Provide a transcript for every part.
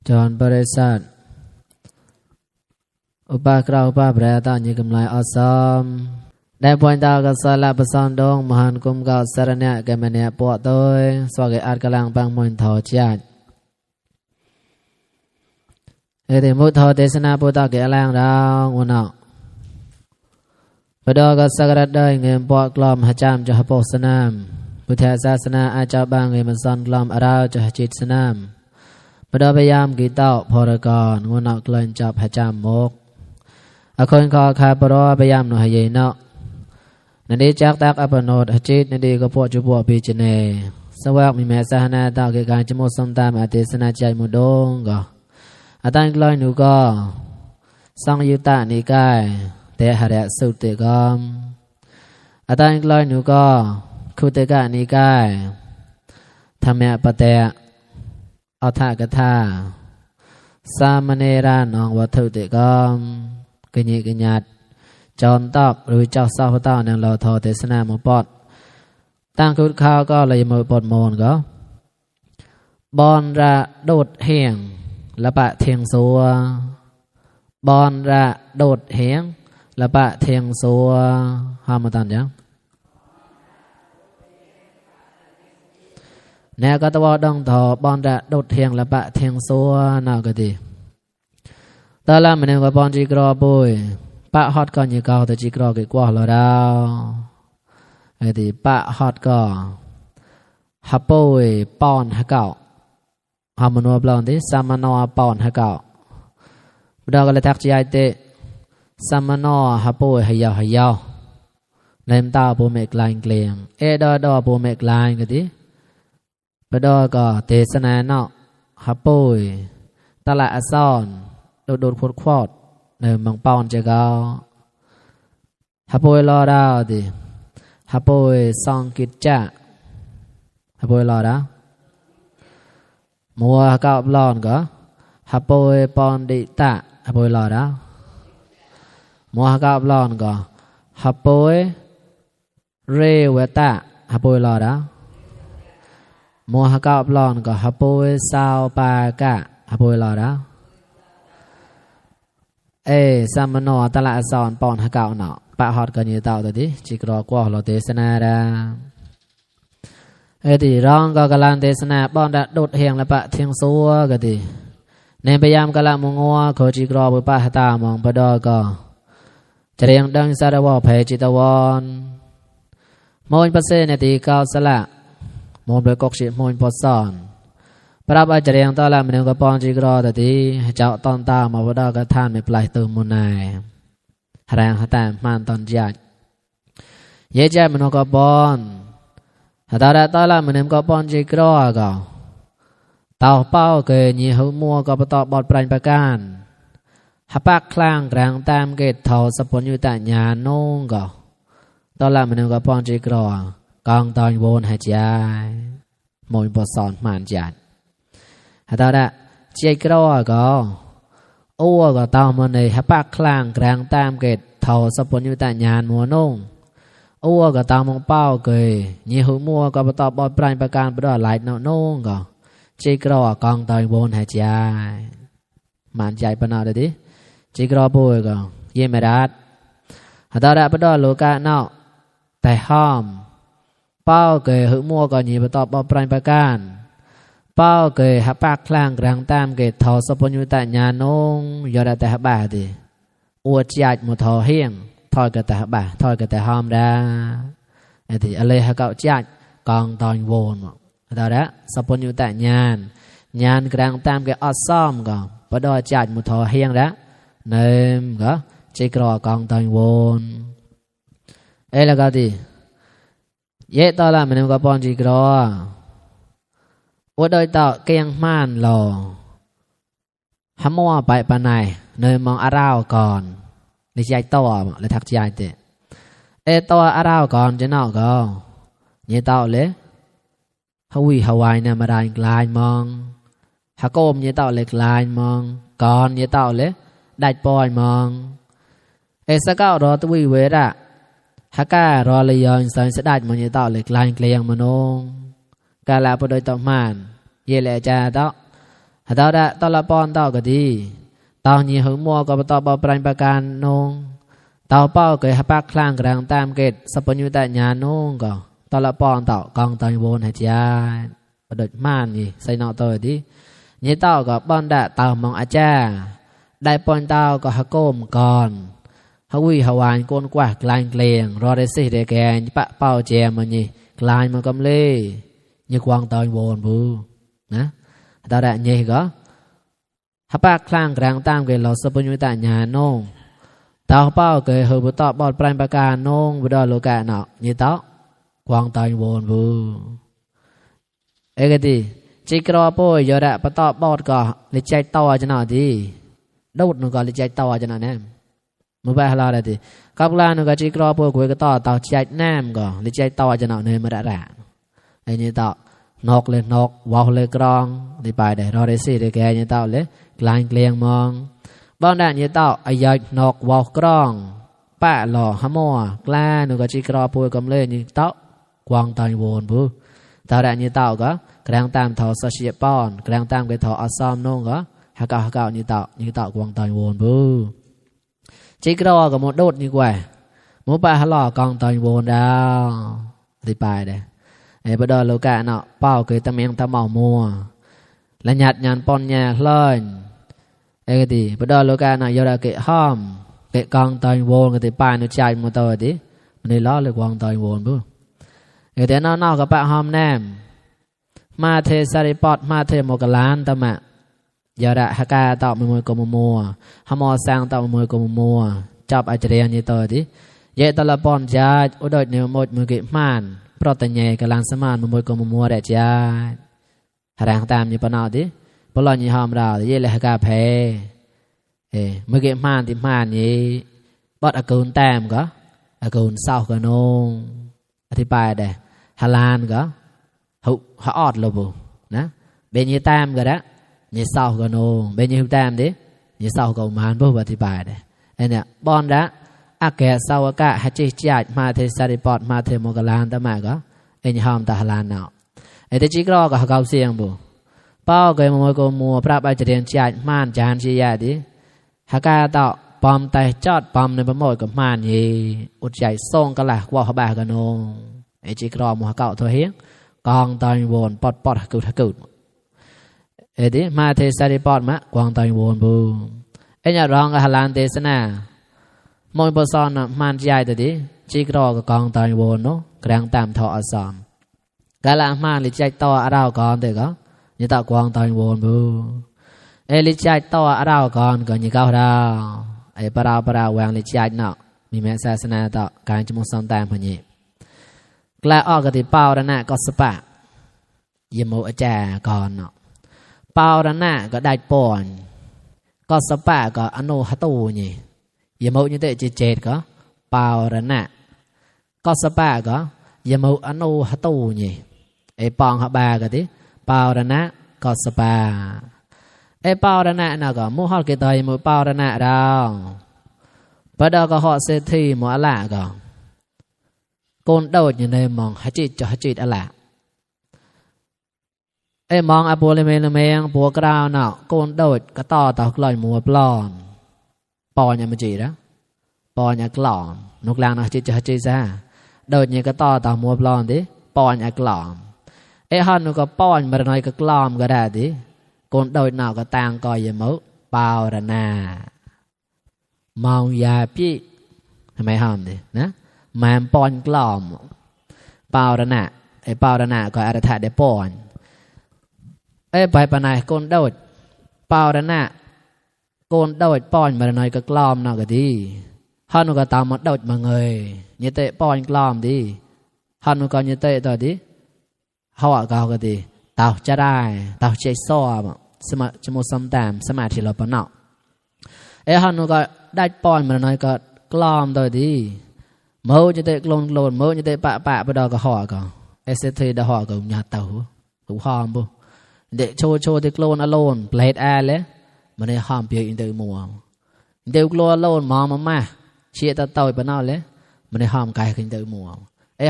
จอนบริษัทอุปกรณ์อุปแปรตอนนี้กำลังอสมได้พวนตากสละประสานดงมหันกุมกาสารเนะแกมเนะปวดโดยสวากอาจกำลังปังมนทอจัดเอติมุทอเทศนาพุทธเกอลังดาวอุณะปดอกสักรัดได้เงินปวดกลอมหจามจะหปสนามพุทธศาสนาอาจจะบางเงินมันซ้อนกลอมอาราวจะจิตสนามปดอพยายามกีเต้าพรกรอุณะกลันจับหจามมกอคนขอคาปรอพยายามหน่อยเยนะนันดีจักตักอปโนดจิตนันดีก็พวกจุบวปีจเนสวักมีแม่สหนาตาเกการจมุสมตามอาเทศนาใจมุดงก็อาตันกลอยหนูก็สังยุตตานิกายเตหะระสุติกรรมอาตันกลอยหนูก็คุตกะนิกายธรรมะปะเตะอัฏฐกถาสามเณรานองวัตถุติกรรมกญิกญัดจอนตอกหรือเจ้าสาวเต้านังเราทอเทศนาหมู่ปอดตั้งคุดข้าวก็เลยมือปอดโมนก็บอนระโดดเหียงละปะเทียงสัวบอนระโดดเหียงละปะเทียงสัวห้ามมาตันยังแนวก็ตะวันดองทอบอนระโดดเหียงละปะเทียงสัวน่าก็ดีตอนละมันยังก็บอนจีกรอปุยปะฮอดก็ยี่เก่าแต่จีกรอกี่กว่าเราดาวไอ้ที่ปะฮอดก็ฮับปุยปอนฮะเก่าฮามนัวปลอนที่สามนัวปอนฮะเก่าเราก็เลยทักใจเตะสามนัวฮับปุยหายาวเล่มตาปูเมกลายเกลียงดอปูเมกลายก็ดีปะดอก็เทศนาเนาะฮับปุยตละอซ้อนโดดขวดเนิมบางปอนจะเกาฮับปุยรอดาวดิฮับปุยซองกิจจะฮับปุยรอดามัวเก่าบลอนก็ฮับปุยปอนดิตะฮับปุยรอดามัวเก่าบลอนก็ฮับปุยเรเวตะฮับปุยรอดามัวเก่าบลอนก็ฮับปุยซาวปากะฮับปุยรอดาสามนอตละสอนปอนหะเก่าเนาะปะฮอดกันอยู่เต่าตัวดิจิกรอกว่าเราเทศนาดาที่ร้องก็กำลังเทศนาปอนดะโดดเฮียงและปะเทียงซัวก็ดีในพยายามกำลังมงัวโคจิกรอบุปะหตามองปะดอก็จะเรียงดังสารวะเพจิตวรมนประเสนตีเก้าสละมนโดยกกชิมนปอสอนพระอาจารย์ตอนแรกมันก็ปอนจิกรอแต่ที่เจ้าตอนตามาพอดก็ท่านไม่ปลายตัวมุนายแรงหัตถ์มันตอนจัดเยอะแยะมันก็ปอนตอนแรกมันก็ปอนจิกรอก็เต่าเป้าเกยยี่หัวมัวก็ประตอบบอดปลายประการฮับปักคลางแรงตามเกตเท่าสปนอยู่แต่ญาโนงก็ตอนแรกมันก็ปอนจิกรอกองตอนวนหายใจมวยปอสอนมันจัดตอนนั้นเจ้ากรอก็อ้วก็ตามมันในฮับปักคลางแรงตามเกตเท่าสปนอยู่แต่ญาณมัวโนงอ้วก็ตามมองเป้าเกยยี่หัวมัวก็ประตอบบอดปลายประการประดอหลายโนงก็เจ้ากรอกองตอนวนหายใจมันใจปนเอาดิเจ้ากรอป่วยก็เยี่ยมรัดตอนนั้นประดอโลกาเนาะแต่ห้อมเป้าเกยหัวมัวก็ยี่ประตอบบอดปลายประการเป้าเกยฮับปากคลางกลางตามเกตทอสปนยุตะญาโนงยอดแต่ฮับบาดิอวดจัดมุทอเฮียงทอยกะแต่ฮับบาทอยกะแต่หอมดาไอ้ที่อะไรฮักเก่าจัดกองตอนโวนตอนนั้นสปนยุตะญาณกลางตามเกตอซ้อมก็ปดอจัดมุทอเฮียงละเนิมก็จิกรอกองตอนโวนแล้วก็ดิเยตอนละมันก็ปอนจิกรอว่าโดยต่อเกียงม่านหล่อหมัวไปปานไหนเนยมองอาราวก่อนในใจต่อเลยทักใจเตะต่ออาราวก่อนจะนอกก็เนี่ยต่อเลยฮาวิฮาวายเนี่ยมาได้กลายมองฮักโกมเนี่ยต่อเลยกลายมองก่อนเนี่ยต่อเลยได้ปอยมองสก้ารอตวิเวระฮักการอเลยยอนสันสดัดมันเนี่ยต่อเลยกลายเกลียงมโนกาลาปโดยต่อมานเยเลจาต่อ ตาดะตอละปอนตอกะดีตอญีหึมัวก็บ่ตอบ่ปรันประการนงตอเป้าเกยหะปักคลางกลางตามเกตสัพพญุตะญาณนงก็ตอละปอนตอกองตอยโวนหะจาบ่ดดม่านนี่ใส่นอตอดิญีตอก็บ่อนดะตอมองอาจาได้ปอนตอก็หะโกมก่อนหะวิหะวานโกนกว่ากลางเกลียงรอได้สิได้แกนปะเป้าแจมมันนี่กลายมันกำเลญีกวางตอยโวนบูนะตาดะญีก็หะปากคลางกลางตามเกลอสัพพญุตะญาณนงตาเป้าเกยเฮบ่ตอบอดปรันประการนงบ่ดอโลกะเนาะญีตอกวางตอยโวนบูเอกติจิกรอโปยอดะปะตอบอดก็ลิใจตอจะเนาะติดดนก็ลิใจตอจะเนาะแน่มุบะฮลาละติกับลานุก็จิกรอโปกวยก็ตอตอใจแนมก็ลิใจตอจะเนาะเนมะระไอ้นี่ตอนกเลยนกวาวเลยกรองดิไปได้รอได้สิได้แกนี่ตอเลยกลางเกลียงมองบ้านด่านนี่ตออายนกวาวกรองปะหล่อหะมัวกลานุก็จิกรอโปกำเลยนี่ตอกวางตอยโวนบูตาด่านนี่ตอก็กลางตามทอสชิปอนกลางตามเกทออซอมนงก็หะกะหะกะนี่ตอกวางตอยโวนบูจิกรอก็หมดโดดนี่กว่าหมูปะหะลอกองตอยโวนดาวดิไปได้ไอ้บ่ดอโลกะเนาะเป้าเกยตะเมงตะเมามัวละหยัดญาณปอนญาเล่นไอ้กะติบ่ดอโลกะเนาะยอดะเกะห้อมเกะกองตอยโวนกะติปานุใจมตอติมันนี่ล้อเลยกวางตอยโวนบูไอ้แต่นอกๆก็ปะหอมแนมมาเทสาริปอดมาเทโมกลานตะมะยอดะหะกาตอมมวยกมมัวหะมอสังตอมมวยกมมัวจับอาจเรียนนี่ตอติเยตะละปอนจาอุดดเนมดมือเกะม่านเพราะแต่ใหญ่กำลังสมานมวยกมัวแดจาหารางตามนี่ปนเอาดิปลอนี่หอมเราเยเลยหากาเพเมื่อกี้ม่านที่ม่านนี้บอดอากูนแต้มก็อากูนเศร้าก็นงอธิบายได้ฮาลานก็ฮาออดโลบุนะเบญยี่แต้มก็ได้ยี่เศร้าก็นงเบญยี่แต้มดิยี่เศร้าก็มานบุอธิบายได้ไอ้เนี่ยบอนละอาแกสาวกะฮัจิจาดมาเทสาริปอดมาเทโมกลานตะมาก็เอ็นหอมตะฮลานเนาะไอ้เดจิกรอก็เกาเสียงบุเป้าเกยมวยกมัวพระบาจเรียนจาดม่านจานชียาดิหากาตอปอมไตจอดปอมในประโมยกับม่านยีอุดใจส่งกะละว่าเขาบากกันงไอ้จิกรอมัวเก่าตัวเฮียกองตอยวนปอดกุดเอ็ดิมาเทสาริปอดมะกองตอยวนบุไอ้เนี่ยร้องกับฮลานเตสนามวยปซอนมันใจตัวดิจิกรอกับกองตอยโวนเนาะกลางตามทออสามกาละมาลิใจต่ออาราวก่อนเด็กก็ยี่ตะกวางตอยโวนบูลิใจต่ออาราวก่อนก็ยี่เก้าดาวปราวแหวงลิใจเนาะมีแม่ศาสนาต่อการจมุสอนตามพญกลาออกกติเป้าระนาก็สปะยมอาจารย์ก่อนเนาะเป้าระนาก็ได้ปอนก็สปะก็อนุฮัตูนี่ยมอุญเตจิเจตก็ปาวระนะก็สปะก็ยมอุอนุหตูนี่ไอปองหบาก็ติปาวระนะก็สปะไอปาวระนะน่ะก็มุฮอดเกตอยมุปาวระนะดาวปะดอก็ฮอดเศรษฐีหมอละก็โกนโดดอยู่ในมองหจิตจะหจิตอะละไอมองอโปเลเมลเมงปัวกราวเนาะโกนโดดก็ต่อตอกลอยมัวปลอนปอเนี่ยมันจีนะปอเนี่ยกล่อมนกลางนะจิตจะจีซะโดยเนี่ยก็ต่อตามัวปลอนดิปอเนี่ยกล่อมไอ้ฮันนุก็ปอนมาหน่อยก็กล่อมก็ได้ดิคนโดยหนาวก็ต่างก่อยยมุเปล่าระนาเมายาพี่ทำไมห้ามดินะแมมปอนกล่อมเปล่าระนาไอ้เปล่าระนาก็อารัฐะได้ปอนไอ้ไปปนายคนโดยเปล่าระนาโกนโดดป้อนมาหน่อยก็กล้อมน่ะก็ดีฮันก็ตามมาโดดมาเงยเนี่ยเตะป้อนกล้อมดีฮันก็เนี่ยเตะต่อดีเขาอ่ะก็ดีเต่าจะได้เต่าใจซ้อมสมาจมูกซ้ำแต้มสมาธิเราปนเนาะฮันก็ได้ป้อนมาหน่อยก็กล้อมต่อดีเมื่อจะเตะโกนเมื่อจะเตะปะไปดอกก็ห่อก็เสร็จทีดอกห่อก็ยาเต่าหูหอมบุเดะโชว์ที่โกนอโลนเพลทแอร์เลยมันได้ห้ามเพียงอินเตอร์มัวอินเตอร์กลัวโลนมองมาเชียตะเตยปนเอาเลยมันได้ห้ามกายอินเตอร์มัว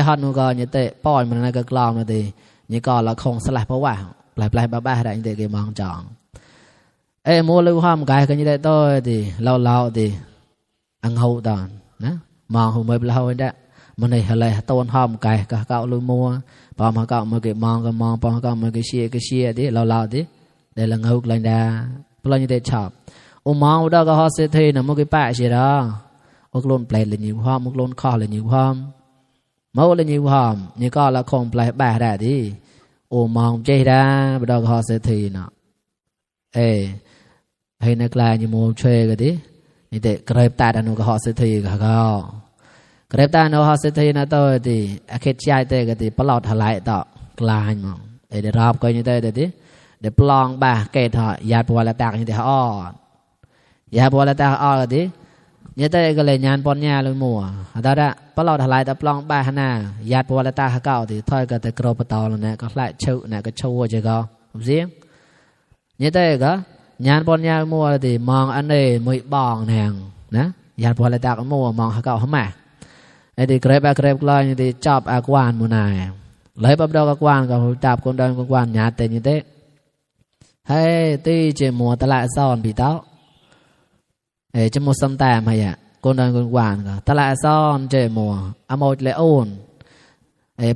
ฮันนูก็เนี่ยเตะป้อนมันนั่นก็กล้อมนั่นดีนี่ก็ละคงสลับเพราะว่าปลายบ้าๆได้อินเตอร์เกมองจอง โมลือห้ามกายกันยี่ได้ต่อดิเล่าดิอังหูตอนนะมองหูไม่เล่าได้มันในอะไรต้นห้ามกายก็เก่าลือมัวพอมาเก่ามาเก็บมองก็มองพอเก่ามาเก็บเชียดิเล่าดิได้ละงูกลังดาพลังยี่ได้ชอบมองอุดก็ฮอสเซทีนะมุกป้าเชียร์อุกลนเปลี่ยนเลยnhiềuความอุกลนข้อเลยnhiềuความเมื่อเลยnhiềuความนี่ก็ละคงเปลี่ยนแบบได้ดิมองใจได้อุดก็ฮอสเซทีนะให้นักลายอยู่มุมช่วยกันดินี่เด็กเกรบตาดนุก็ฮอสเซทีก็เกรบตานุฮอสเซทีนะตัวดิอาคิดใจเตะกันดิปลอดทลายต่อกลายมองเดี๋ยวรอบก็ยังเตะดิเดี๋ยวปลองบ่าเกตหอยาปวดละตากยังเดี๋ยวอ้อยาปวดละตากอ้อกันดิเนี่ยเตะก็เลยงานปนยาเลยมัวแต่ละปลอดทลายแต่ปลองบ่าหน้ายาปวดละตากเก่าดิถอยก็แต่กรบตอแล้วเนี่ยก็ไล่เชื่อเนี่ยก็ชั่วจะก็ผมเสียงเนี่ยเตะก็ยานปนยามัวดิมองอันนี้มือบองแหงนะยานปวดละตากมัวมองเก่าเข้ามาไอ้ดิเกรบกลอยนี่ดิจับอากวานมัวนายเลยปับดอกอากวานก็จับคนเดินกวานยาเตนี่เตให้ตีเจมัวตละซ้อนปีเต้าจมูกซ้ำแต้มให้คนเดินกวานก็ตละซ้อนเจมัวอโมดเลยโอน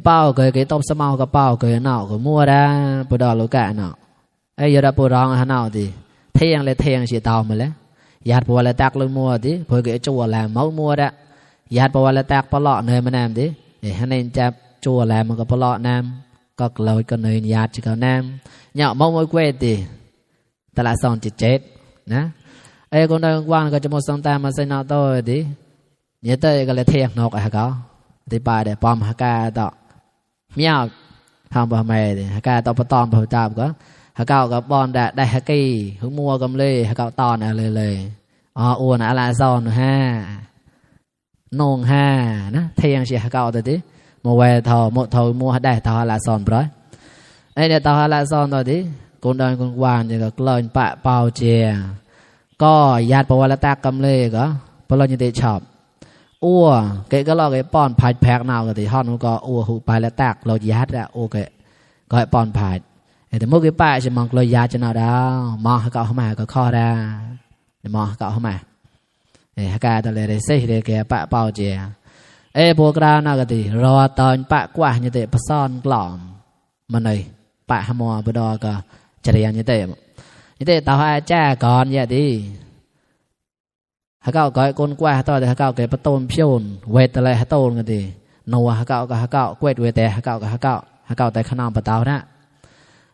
เป้าเคยตบสมองกับเป้าเคยเนาก็มัวได้ปวดลูกแก่เนายาดปวดร้องหันเอาดิเทียงเลยเทียงเสียเตามาแล้วยาดปวดเลยตักเลยมัวดิเพื่อเกยจั่วแหลมเมามัวได้ยาดปวดเลยตักปลาะเนยมันแนมดิให้เน้นจับจั่วแหลมมันก็ปลาะแนมก็เลยก็เนยยาดจะก็แนมเนี่ยเมาไม่เกวดดิตลาดซอนจิตเจ็ดนะคนเดินกว้างก็จะหมดสองตามาใส่นอโต้ดิเนี่ยเตยก็เลยเทียงนกอะไรก็ที่ไปเดี๋ยวปอมฮักกาต่อเมียวทำไปทำไมดิฮักกาต่อปตอมไปจับก็ฮักเก่ากับบอลได้ฮักกี้หึงมัวกำเลยฮักเก่าตอนอะไรเลยอ้วนอะไรซอนนงนะเทียงเสียฮักเก่าตัวดิมัวเวทอมัวทอมัวได้ทออะไรซอนปล่อยเดี๋ยวทออะไรซอนตัวดิคนเดินคนวานจะก็กลอยปะเป่าเจียก็ญาติปวารตากำเลยก็พอเราจะได้ชอบเกก็รอเกป้อนพายแพกนาวก็ที่ห้องนู้นก็หูไปแล้วตากเราญาติอะเกก็ให้ป้อนพายแต่เมื่อกี้ป้าจะมองเลยญาติจะนาวดาวมองให้เก่าเข้ามาก็ข้อได้มองให้เก่าเข้ามาให้การตะเลยได้เสียได้แก่ปะเป่าเจียพวกเราน่าก็ที่รอตอนปะกว่าเนี่ยแต่ปะซ่อนกล่อมมันเลยปะหมัวบดอก็จะเรียนเนี่ยแต่ต่อให้แจ้ก่อนเนี่ยดิฮักเก่าก็คนกว่าต่อแต่ฮักเก่าเกิดประตูพิ้นเวทอะไรฮักโตนกันดินัวฮักเก่าก็ฮักเก่าเกวดเวแต่ฮักเก่าก็ฮักเก่าแต่ขนมประตูนะ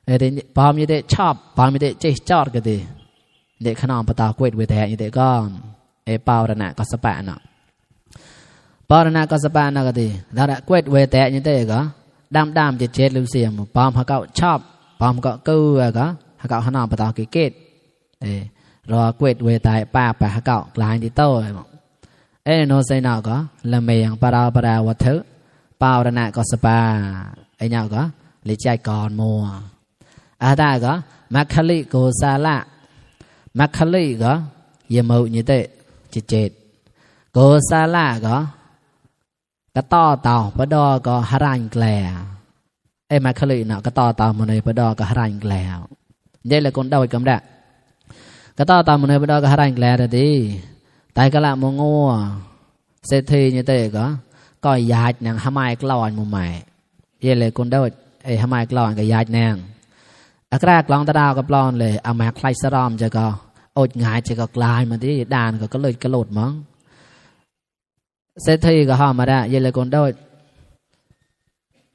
แต่พอมีเด็กชอบพอมีเด็กเจ๊จอดกันดิเด็กขนมประตูเกวดเวแต่เนี่ยเด็กก็เปล่าระนาก็สปะเนาะเปล่าระนาก็สปะนะกันดิแล้วเกวดเวแต่เนี่ยเด็กก็ดำเจ็ดลืมเสียมพอฮักเก่าชอบพอฮักเก่ากู้ก็ฮักเก่าขนมประตูเกตรอเกวดเวตายป้าไปฮักเก่ากลายที่โต้โนไซนอก็ละเมียงปราวัตถุเปล่าระนาก็สปะเนาก็เลยใจก่อนมัวได้ก็มัคคลิโกซาละมัคคลิก็ยามเอาเนี่ยเตจิเจตโกซาละก็กระต่อเต่าปะดอก็หรันแกลมัคคลิเนาะกระต่อเต่ามันเลยปะดอก็หรันแกลเดี๋ยวเลยคนเดาอีกคำได้กระต่อเต่ามันเลยปะดอก็หรันแกลแต่ดีแต่กะละมงงัวเศรษฐีเนี่ยเตก็ยาดนางหามายกลอนมุมใหม่เดี๋ยวเลยคนเดาหามายกลอนก็ยาดนางอักแรกลองตาดาวกับปลอนเลยเอามาคลายสรอมจะก็อดง่ายจะก็กลายมาที่ด่านก็เลยกระโดดมั้งเศรษฐีก็ห้ามมาได้ยังเลยคนโดด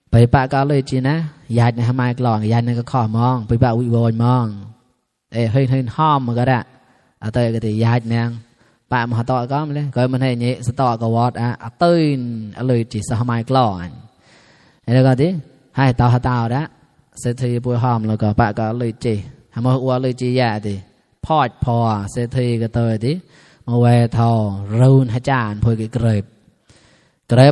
ไปปะก็เลยจีนะยายในทำไมกลองยายในก็ขอมองไปปะวิวอยมองเฮ้ยห้อมมันก็ได้เตยก็ตียายนางปะมาต่อก็มาเลยก็มันให้เนี้ยสต่อก็วอดตื่นเลยจีสทำไมกลองแล้วก็ที่ให้ต่อได้เศรษฐีปุยหอมแล้วก็ปะก็เลยจีทำมาอัวเลยจีแย่ดิพอดพอเศรษฐีก็เตยดิมาเวทอรูนให้จานพูดกี่เกรบ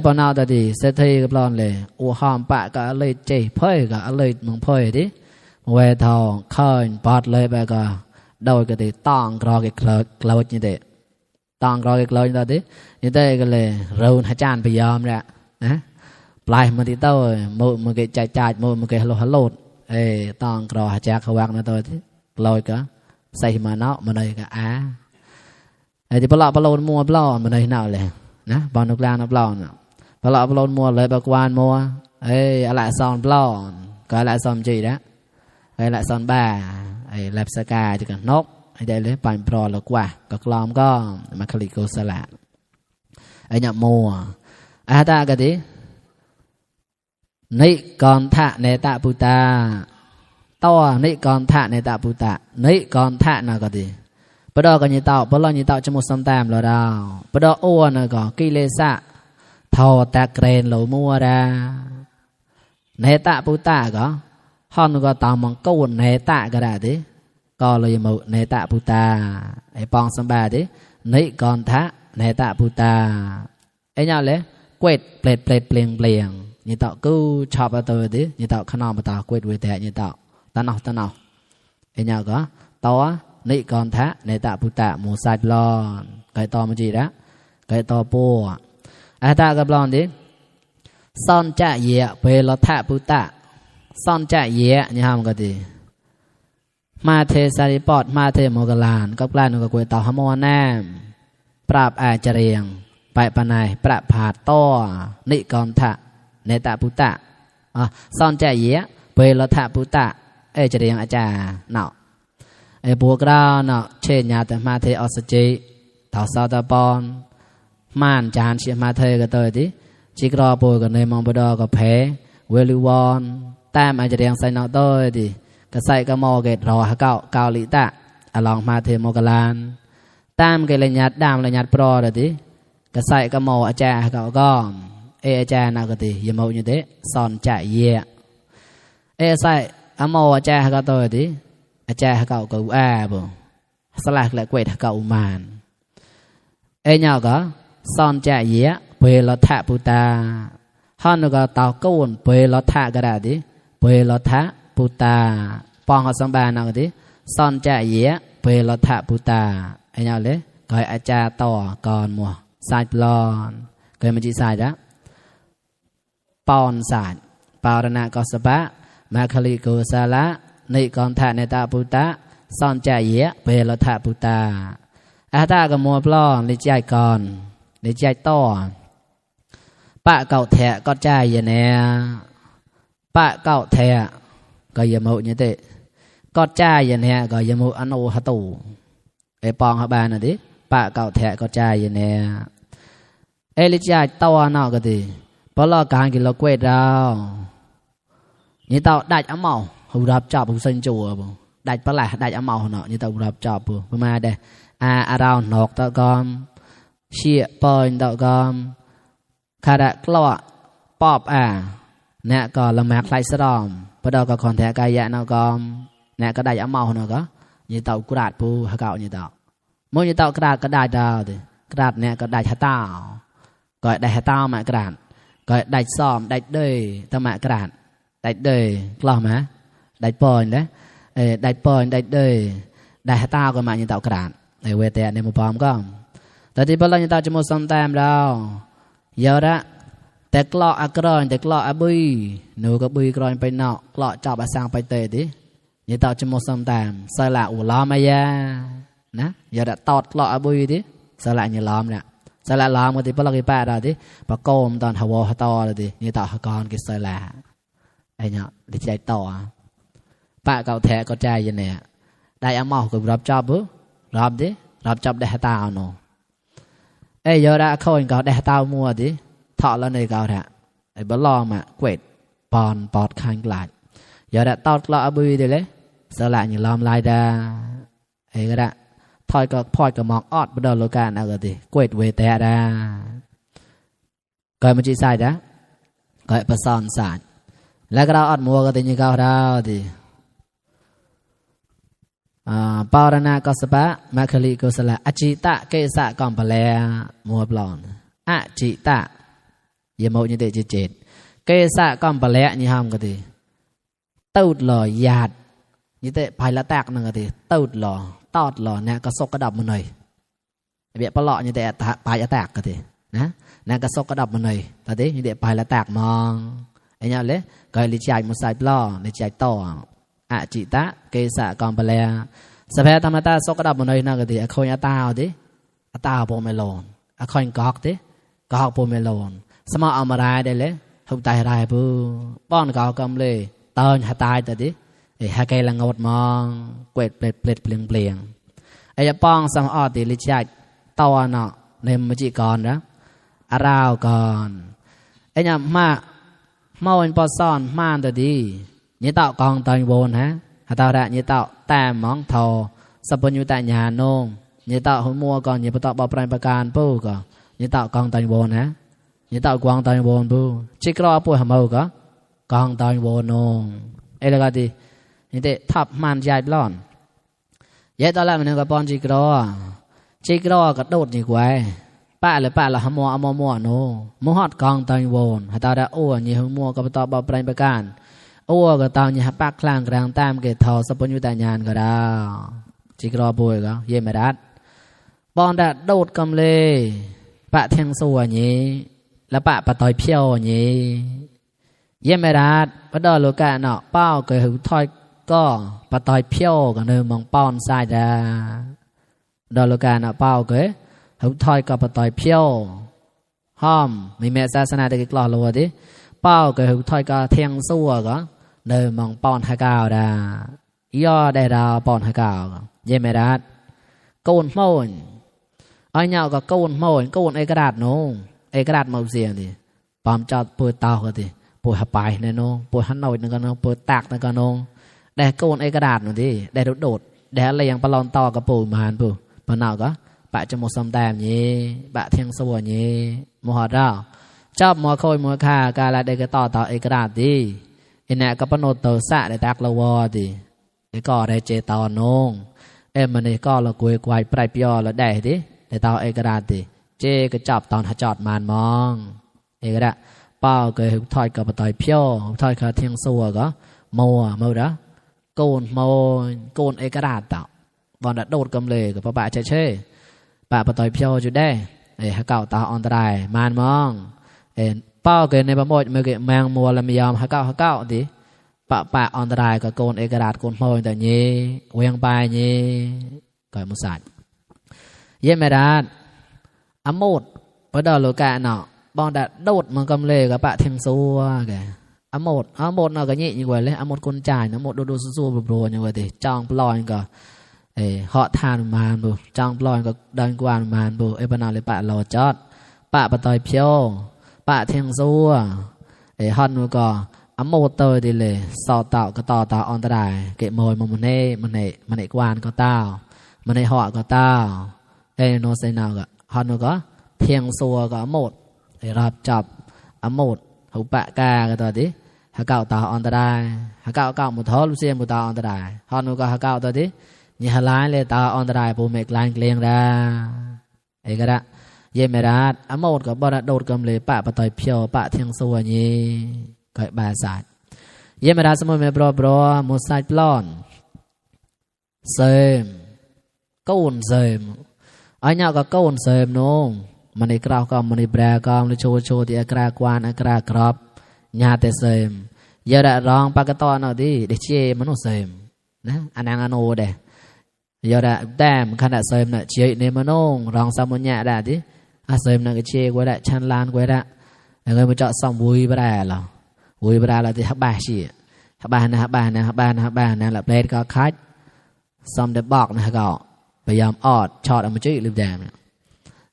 ปนเอาแต่ดิเศรษฐีก็ปลอนเลยอัวหอมปะก็เลยจีเพ่ก็เลยมึงเพ่ดิมาเวทอเคยปอดเลยไปก็โดยก็ดิต้องกรอกี่กลอดนี่เด็ต้องกรอกี่กลอดนี่ดินี่เด็ก็เลยรูนให้จานไปยอมแหละนะปลายมันที่เต้ามือเกจจ่ายมือเกฮัลโหลต้องกรอหาแจกเขาวักนะตัวที่ลอยก็ ใส่มาเนาะมันเลยก็ไอ้ที่ปลาปลามัวปลามันเลยเนาะเลยนะบอลนุกลางนับปลาเนาะปลาปลามัวเลยปลากวานมัวอะไรซอนปลาก็อะไรซอนจีนะอะไรซอนบ้าไอ้แลบสกาจะกันนกไอ้ได้เลยปั่นปลาหรือกว่าก็กลอมก็มาคลิโกสละไอ้เนี่ยมัวตากันดินิกรทะเนตะปุตตาตัวนิกรทะเนตะปุตตะนิกรทะนะก็ดีปะดอก็ยี่เต่าปะลอยี่เต่าจมูกซ้ำแต้มแล้วดาวปะดออ้วนนะก็กิเลสะทอตะเกรนเหลวมัวดาเนตะปุตตะก็ห้องก็ตามมังกูเนตะก็ได้ดิก็เลยมุเนตะปุตตาไอ้ปองสัมบาดินิกรทะเนตะปุตตาไอ้เนี่ยเลยเกวดเปลี่ยนเปลี่ยนยี่เต่ากูชอบตัวดิยี่เต่าขนมตาเกวดเวทียี่เต่าตาหนอไอ้เนี่ยก็ตัวนิกรทะเนตะปุตตะมูไซบลอนไก่ตอมันจีระไก่ตอปัวตากับบลอนดิซ่อนจะเยะเปรทะปุตตะซ่อนจะเยะนี่ฮะมันก็ดีมาเทสาริปอดมาเทโมกลานก็กล้านุกกวยเต่าหมอแนมปราบอาจเรียงไปปนายประผาดต้อนิกรทะเนตะปุตตะซ่อนจะเยะเปรทะปุตตะจะเรียงอาจารย์เนาะไอ้พวกเราเนาะเช่นญาติมาเทอสจิต่อสาวตะปอนม่านจานเชียมาเทก็ตัวดิจิกรอปูกันในมองบดอก็แพ้เวลิวอนแต้มอาจจะเรียงใส่เนาะตัวดิก็ใส่กระมอเกตรอฮะเก้าลิตะลองมาเทโมกลานแต้มเกลยัดดามเลยยัดปลอเดิก็ใส่กระมออาจารย์เก่าก็อาจารย์นักดิยมเอาอยู่เดสอนจ่ายเยะใส่อโมอาจารย์ก็ตัวดิอาจารย์เก่าก็บ่สลักและเกวดเก่ามานเนี่ยก็สอนจ่ายเยะเปรทะปุตตาห้องก็เต่าก้นเปรทะก็ได้ดิเปรทะปุตตาปองเขาสมบัตินักดิสอนจ่ายเยะเปรทะปุตตาเนี่ยเลยก็อาจารย์ต่อก่อนมัวสายปลอนเคยมันจีสายแล้วปอนสายปารณะกสบะมาคลิโกสาละนิกรทะเนตะปุตตะซ่อนใจเยะเปรทะปุตตาตาก็มัวปลอนลิใจก่อนลิใจต่อปะเก่าแทะก็ใจเยเนปะเก่าแทะก็ยมุเนี่ยเตะก็ใจเยเนก็ยมุอโนหตูปองหบานน่ะดิปะเก่าแทะก็ใจเยเนลิใจต่อเนาะก็ดีเพราะเราการกินเราเกวดเรานี่เต่าได้อเมาหูรับจับหูเส้นจัวบ่ได้ปลาได้อเมาเนาะนี่เต่าหูรับจับบ่ประมาณเด้เราหนอกตะกอมเชี่ยปอยตะกอมคาดะกล้อปอบเนี่ยก็ละแมกไลสรอมพอดก็คอนแทกายะเนาะกอมเนี่ยก็ได้อเมาเนาะก็นี่เต่ากระดาษปูหะเก่านี่เต่ามื้อนี่เต่ากระดาษก็ได้ดาวดิกระดาษเนี่ยก็ได้หะเต้าก็ได้หะเต้ามากระดาษก็ได้ซ้อมได้เด้อตะมากระดาษได้เด้อกล้อมาได้ปอนเด้ได้ปอนได้เด้อได้หะเต้าก็มานี่เต่ากระดาษในเวทีในหมู่ปอมก็แต่ที่พอเรานี่เต่าจะหมดซ้ำแต้มแล้วเยอะละแต่กล้ออักรอนแต่กล้ออบุยหนูก็บุยกรอนไปเนาะกล้อจับอาสางไปเตะดินี่เต่าจะหมดซ้ำแต้มสละอุล้อมายานะเยอะละตอดกล้ออบุยดิสละนี่ล้อมเนี่ยสละล้อมก็ที่พอเรากี่ป้าได้ดิปะโกมตอนหัวหัวตอเลยดินี่เต่าหักรกิสละไอ้เนี่ยดิใจต่อป้าเก่าแท้ก็ใจยันเนี่ยได้อาหม้อก็รับจับบุรับดิรับจับได้ตาเอาเนาะเยอะละเขาเองก็ได้ตามัวดิถอดแล้วในเก่าแท้บลอมเกวดปอนปอดคันกลาดเยอะละตอดกล้อบุยเดี๋ยวเลยสละอย่างล้อมลายดาก็ได้ถอยก็พอดก็มองออดบดอโลกาเอาก็ดิเกวดเวเตะดาก็มันจีใส่ด้ก็ประสานสารแล้วก็เราอดมัวก็ติญเก่าดาวดิปารณะกสบะมาคลิโกสละอจิตะเกสะกอมปะแลมัวปลอนอจิตะยมโมยเตจิเจตเกสะกอมปะแลนี่ห้ามก็ดีตูดหล่อหยาดนี่เตภายละแตกนึงก็ดีตูดหล่อตอดหล่อเนี่ยก็ซกกระดับมันหน่อยเบียปะหล่อนี่เตภายละแตกก็ดีนะเนี่ยก็ซกกระดับมันหน่อยตอนนี้นี่เตภายละแตกมองไอ้เนี่ยเลยก็ลิใจมุสายปลอลิใจต่ออจิตะเกสะกอมปะแล สภาธรรมตาสกดับมันเลยนะก็ดีคอยตาเอาดิตาโปเมลอนคอยกอกดิกอกโปเมลอนสมอเอามาได้ได้เลยทุกตายได้ปูป้อนกอกำเลยตอนหาตายแต่ดิหาไกลังงดมองเกวดเปลี่ยนเปลี่ยนไอ้จะป้องสมออติลิจัยตัวเนาะในมจิก่อนนะอาราวก่อนไอ้เนี่ยมาเมื่อวันปอซ่อนมาแต่ดียี่เต่ากองตอนโวนฮะหาตาได้ยี่เต่าแต่มองทอสับปะยุตญาโนงยี่เต่าหัวมัวก่อนยี่ปตอบปรายประการปูก่อนยี่เต่ากองตอนโวนฮะยี่เต่ากวางตอนโวนปูชิกรอปูหามือก็กองตอนโวนงไอ้ละก็ดีนี่เตะทับมันใหญ่ปล้อนยี่ตอนแรกมันนึกว่าปอนชิกรอกระโดดนี่กว่าป้าเลยป้าเราหามัวเอามัวโนมัวฮอดกองตอนโวนหาตาได้อ้วนยี่หัวมัวก็ปตอบปรายประการอ้วก็ตอนนี้ปักคลางกลางตามเกตทอสปุญญุตญาณก็ได้จิกรอบุยก็เยี่ยมรัดบอลดัดโดดกำเลยปะเทียงสัวนี้แล้วปะต่อยเพียวนี้เยี่ยมรัดพอดอลูกะเนาะเป้าเกยหูถอยก็ปะต่อยเพียวกันเดิมมองป้อนสายดาดอลูกะเนาะเป้าเกยหูถอยก็ปะต่อยเพียวห้อมมีแม่ศาสนาเด็กกล่อรัวดิเป้าเกยหูถอยก็เทียงสัวก็เดิมมองป้อนหากาวดาย่อได้ดาวป้อนหากาวเยี่ยมรัดโกนโมนไอ้เนาก็โกนโมนโกนไอ้กระดาษโน่ไอ้กระดาษมาเสียงดิปอมจอดเปิดเตาก็ดิปวดหับไปในโน่ปวดหันหน่อยนึงก็โน่ปวดตากนึงก็โน่ได้โกนไอ้กระดาษหน่อยดิได้โดดได้อะไรอย่างปลอนต่อกับปูมานปูปนเอาก็ปะจมูกสมแต้มนี้ปะเทียงสัวนี้มหัดเราชอบมัวโคยมัวข่าการละได้ก็ต่อไอ้กระดาษดิอินเนก็ปนโตสะได้ตักละวอดิไอ้ก็ได้เจตอนนงมันนี่ก็ละกุยควายปลายเปียวละได้ดิได้ต่อไอ้กระดาษดิเจก็จับตอนหาจอดมานมองไอ้กระดาษเป้าเกยหุบถอยกับต่อยเพียวหุบถอยขาเทียงสัวก็มัวละโกนไอ้กระดาษต่อบอลดัดโดดกำเลยกับปะเช่ปะต่อยเพียวจุดได้ไอ้หาเก่าตาอันตรายมานมองเป้าเกินในประโมทเมื่อกี้แมงมัวละไม่ยอมหาเก้าดิปะอันตรายกับโกนเอกราชโกนโมยแต่นี้เวียงไปนี้ก่อยมุสัตเยี่ยมรัดอโมดพอดอลูกะเนาะบอลดัดโดดมันกำเลยกับปะเทียงซัวแกอโมดเนาะก็ยี่ยิ่งกว่าเลยอโมดคนจ่ายอโมดดูซัวๆโบรอย่างว่าดิจองปลอยก็เหาะทานมานบุจองปลอยก็ดันกวานมานบุปนาเลยปะรอจอดปะต่อยเพียวปะเทียงซัวฮันนูก็อโมเตอร์ดีเลยสอเต่าก็ต่ออันตรายเกะโมยมันเนกวานก็เต้ามันในหอก็เต้าโนเซนาวก็ฮันนูก็เทียงซัวก็อโมดรับจับอโมดหูปะกาก็ตัวดิหาเก่าต่ออันตรายหาเก่าหมุดท้อลูเซียนหมุดต่ออันตรายฮันนูก็หาเก่าตัวดินี่หาล้านเลยต่ออันตรายปูเมกลานเกลียงได้ก็ได้เยี่ยมรัดอโมดกับบอลโดดกำเลยปะต่อยเพียวปะเทียงสัวนี้ก็บาสายเยี่ยมรัดสมุนเมบรมุสัยปล้อนเสมก้นเสมไอ้เนาก็ก้นเสมน้องมันในกราวก็มันในแบรก็มันโชว์ที่อักรากวานอักราครอบญาติเสมเยอะร้องปากตอนเอาดิเดเชมนุเสมนะอันนั้นอันโอเดยอดแต้มขนาดเสมน่ะเชียในมโนงรองสมุนญาได้ดิเสมน่ะก็เชียกว่าได้ชันลานกว่าได้แล้วก็มาเจาะส่องวุ้ยไปได้หรอวุ้ยไปได้เราจะฮับบาชีฮับบานะแหละเพลทก็คัดซ้ำเดบอกนะก็พยายามออดช็อตเอามาจี้ลืมแดงเนี่ย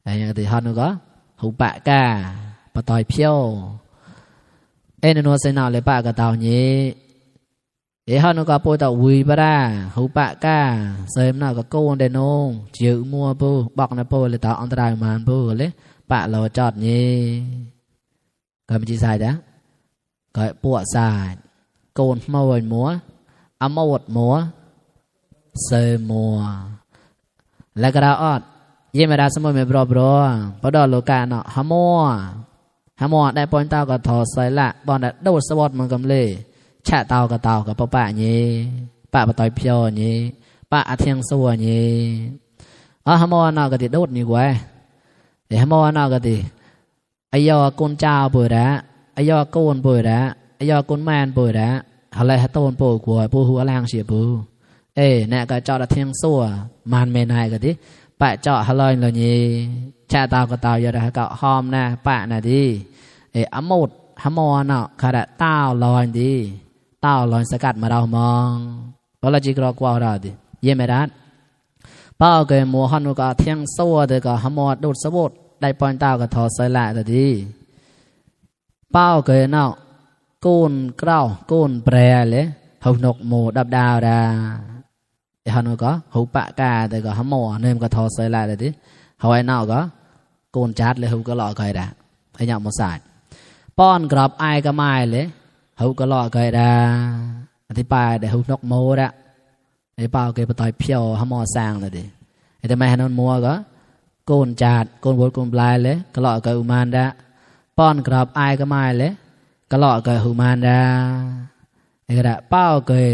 แต่ยังติดฮอนก็หูปะกาปะต่อยเพียวนนัวเซนเอาเลยปะกระเต่านี้ฮอนก็ปูต่อวุ้ยไปได้หูปะกาเสริมน่ะก็โกนเดนงจืดมัวปูบอกนะปูเลยต่ออันตรายมันปูเลยปะเราจอดนี้ก็ไม่จีใส่จ้ะก็ปวดใส่โกนมัวมัวอมวดมัวเสริมมัวแล้วก็เราอดเยี่ยมราสมุนเมบรพอดอโลกาเนาะฮมัวได้ปอนเต้าก็ถอดใส่ละบอลโดดสวอตมันกำเลยแฉะเต้ากับปะนี้ปะต่อยเพียวนี้ปะเทียงสัวนี้ฮมัวเนาะก็ติดโดดนี่กว่าฮมัวเนาะก็ติไอยอกุนเจ้าป่วยแล้วไอยอกุนป่วยแล้วไอยอกุนแมนป่วยแล้วอะไรฮัตโตนป่วยกว่าปูหัวแรงเสียปู แน่ก็เจาะเทียงซัวมันเมนายก็ดิปะเจาะฮะลอยเลยนี่ชาตาวก็ตาวอยู่ได้ก็หอมนะปะน่ะดิอมดฮะมอเนาะค่ะดะต้าวลอยดิต้าวลอยสกัดมาเรามองเพราะเราจิกรอกว่าเราดิเยี่ยมไหมดัดป้าเกยมัวฮันก็เทียงซัวเด็กก็ฮะมอดดูดสะบดได้ปอนต้าวก็ทอสละแต่ดิป้าเกยเนาะกูนเกล้ากูนแปรเลยหกนกหมูดับดาวดาฮันก็หูปะกาแต่ก็ฮะมอเนิ่มก็ทอสละแต่ดิเขาไอ้เนาะก็กูนจัดเลยหูก็หล่อเกยดาไอ้ยังมุสายป้อนกรอบไอก็ไม่เลยหูก็หล่อเกยดาอธิบายแต่หูนกหมูดะไอ้เป้าเกยไปต่อยเพียวฮะมอสร้างเลยดิไอ้แต่ไม่ฮันนมัวก็กูนจัดกูนบดกูนปลายเลยก็หล่อเกยอุมานดะป้อนกรอบไอก็ไม่เลยก็หล่อเกยหูมานดาไอ้กระดาเป้าเกย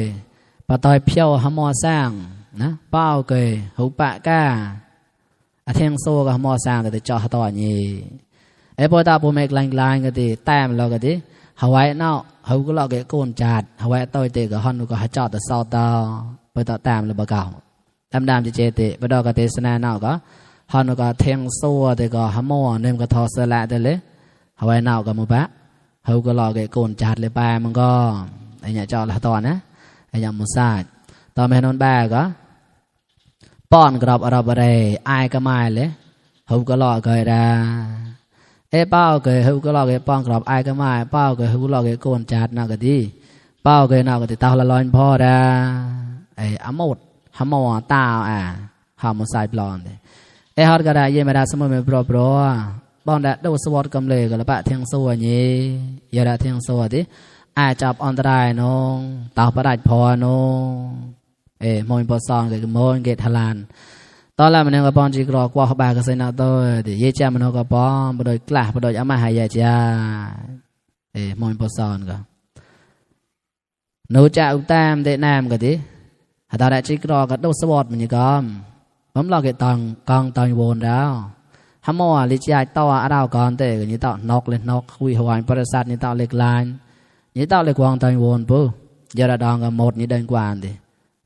ไปต่อยเพียวฮะมอสร้างนะเป้าเกยหูปะก้าอาเทียงโซก็ฮะมอสร้างแต่เจาะต่อนี่ไอ้พอตาปูเมกลายก็ดีแต้มเราก็ดีหาไว้เนาะเขาก็หลอกเกโกนจัดหาไว้ต่อยเตะก็ฮันก็หาจอดแต่เศร้าต่อไปต่อแต้มเลยบ่เก่าดำๆเจเตะไปดอกก็เตสนาเนาะก็ฮันก็เทียงโซแต่ก็ฮะมอเนิ่มก็ทอสละแต่เลยหาไว้เนาะก็มุบะเขาก็หลอกเกโกนจัดเลยไปมันก็ไอ้เนี่ยจอดละต่อนะไอ้ยังมุสาดต่อแม่นนแบก็ป้อนกรอบอรบอะไรอายก็ไม่เลยเขาก็หลอกเกยดาเป้าเกยหูก็หลอกเกยป้องกรอบไอก็ไม่เป้าเกยหูหลอกเกยโกนจัดน่าก็ดีเป้าเกยน่าก็ติดตาละลอยพ่อดาอมดฮะมอตาหามุสายปลอนฮอดก็ได้เยี่ยมได้สมมติเป็นปลอบ้องได้ดูสวอตกำเลยก็แล้วปะเทียงสัวนี่อย่าได้เทียงสัวดิจับอันตรายน้องตาประดับพอน้องมอยปอซองก็มอยเกตทลานตอนแรกมันก็ปอนจีกรอกว่าเขาบาก็เซนาโต้เดี๋ยวเจ้ามันก็ปอนบดอยกล้าบดอยอามาหายจ้ามอยปอซอนก็หนูจะอุตามเดนามก็ดิหาตาได้จีกรอก็ดูสวอตมันยังก็ผมรอเกตตังกองตังวนแล้วฮัมมอลิจิไอต่ออาดาวก่อนเตะก็นี่ต่อนกเล่นนกคุยหวานประสาทนี่ต่อเล็กลายนี่ต่อเล็กวางตังวนปุ๊ยาดองก็หมดนี่เดินกว่าดิ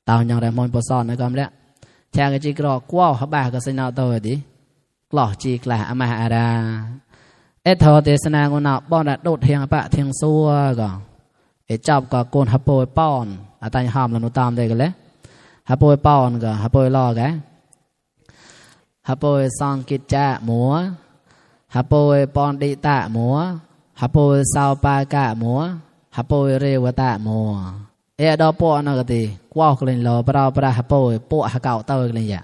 ต่างอย่างไรมอยปอซอนนะก็แล้วแช่ก็จีกรอกว้าวเขาบาก็เซนาโต้ดิกลอกจีกละอามาอาดาทอเตสนางนาบ้อนโดดเทียงปะเทียงซัวก็จับก็โกนฮับโปยป้อนอาตายห้ามแล้วนุตามได้กันเลยฮับโปยป้อนก็ฮับโปยล่อกันฮับโปยซองกิจจะหมัวฮับโปยปอนดิตะหมัวฮับโปยซาวปากะหมัวฮับโปยเรวตะหมัวดอปอนักตีกว้าวกลิ่นลอปราปราฮับโปยปวฮักเก่าเต้ากลิ่นยะ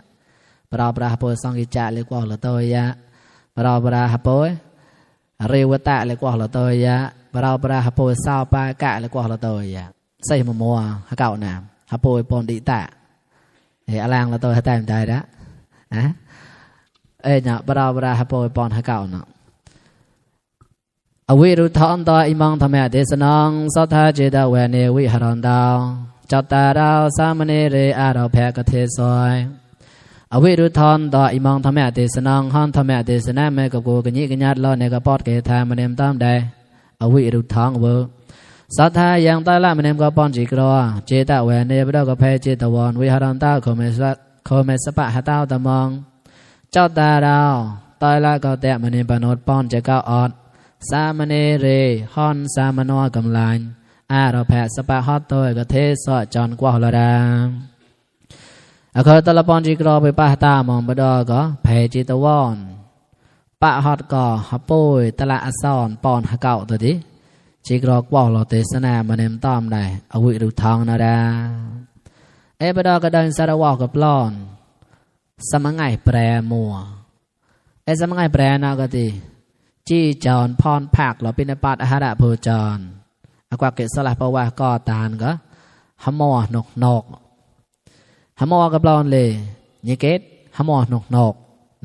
ปราปราฮับโปยซองกิจจะเลยกว้าวละเต้ยะปราปราฮับโปยเรวตะเลยกว่าเราตัวยะเราปราฮับโปยซาวปากะเลยกว่าเราตัวยะใส่มัวฮักเก่าหนามฮับโปยปนดิตะอลังเราตัวฮัตแต่ใจละเนี่ยปราฮับโปยปนฮักเก่าเนาะอวิรุธอันตาอิมังธรรมะเดสนังสัทธาเจดาเวเนวิหารันดาวจัตตาดาวสามเณรอาราเพกเทสอยอวิรุธอันตาอิมังธรรมะเดสนังหันธรรมะเดสนาเมกโกกญิกญัดลอเนกปอดเกธามเนมตามได้อวิรุธังเวสัทธายังตาละเมเนมกปอนจิกรอเจตาเวเนบดกเพเจตวันวิหารันตาโคเมสปะหะตาวตะมองเจ้าตาดาวตายละก็แตะเมเนปนดปอนจะก้าออดสามเณรฮอนสามนอกำลังอาราแพสปะฮอตโตยกเทสอจอนกว่าละดามอเคยตะละปอนจิกรอไปปะตามองบดอก็เพจิตวอนปะฮอตก็ฮับโปยตะละอสอนปอนฮะเก่าตัวดิจิกรอกว่าเราเตสนามาเนมตอมได้อวิรุทองนาดาบดอก็เดินสารวอกกับปลอนสมังไงแปรมัวสมังไงแปรนาก็ตีจี้จอนพรผักเราเป็นปัตอาหารโพจรอกว่าเกศสลับเพราะว่าก่อตานก็ฮัมมอนกฮัมมอกับปลอนเลยนี่เกตฮัมมอนก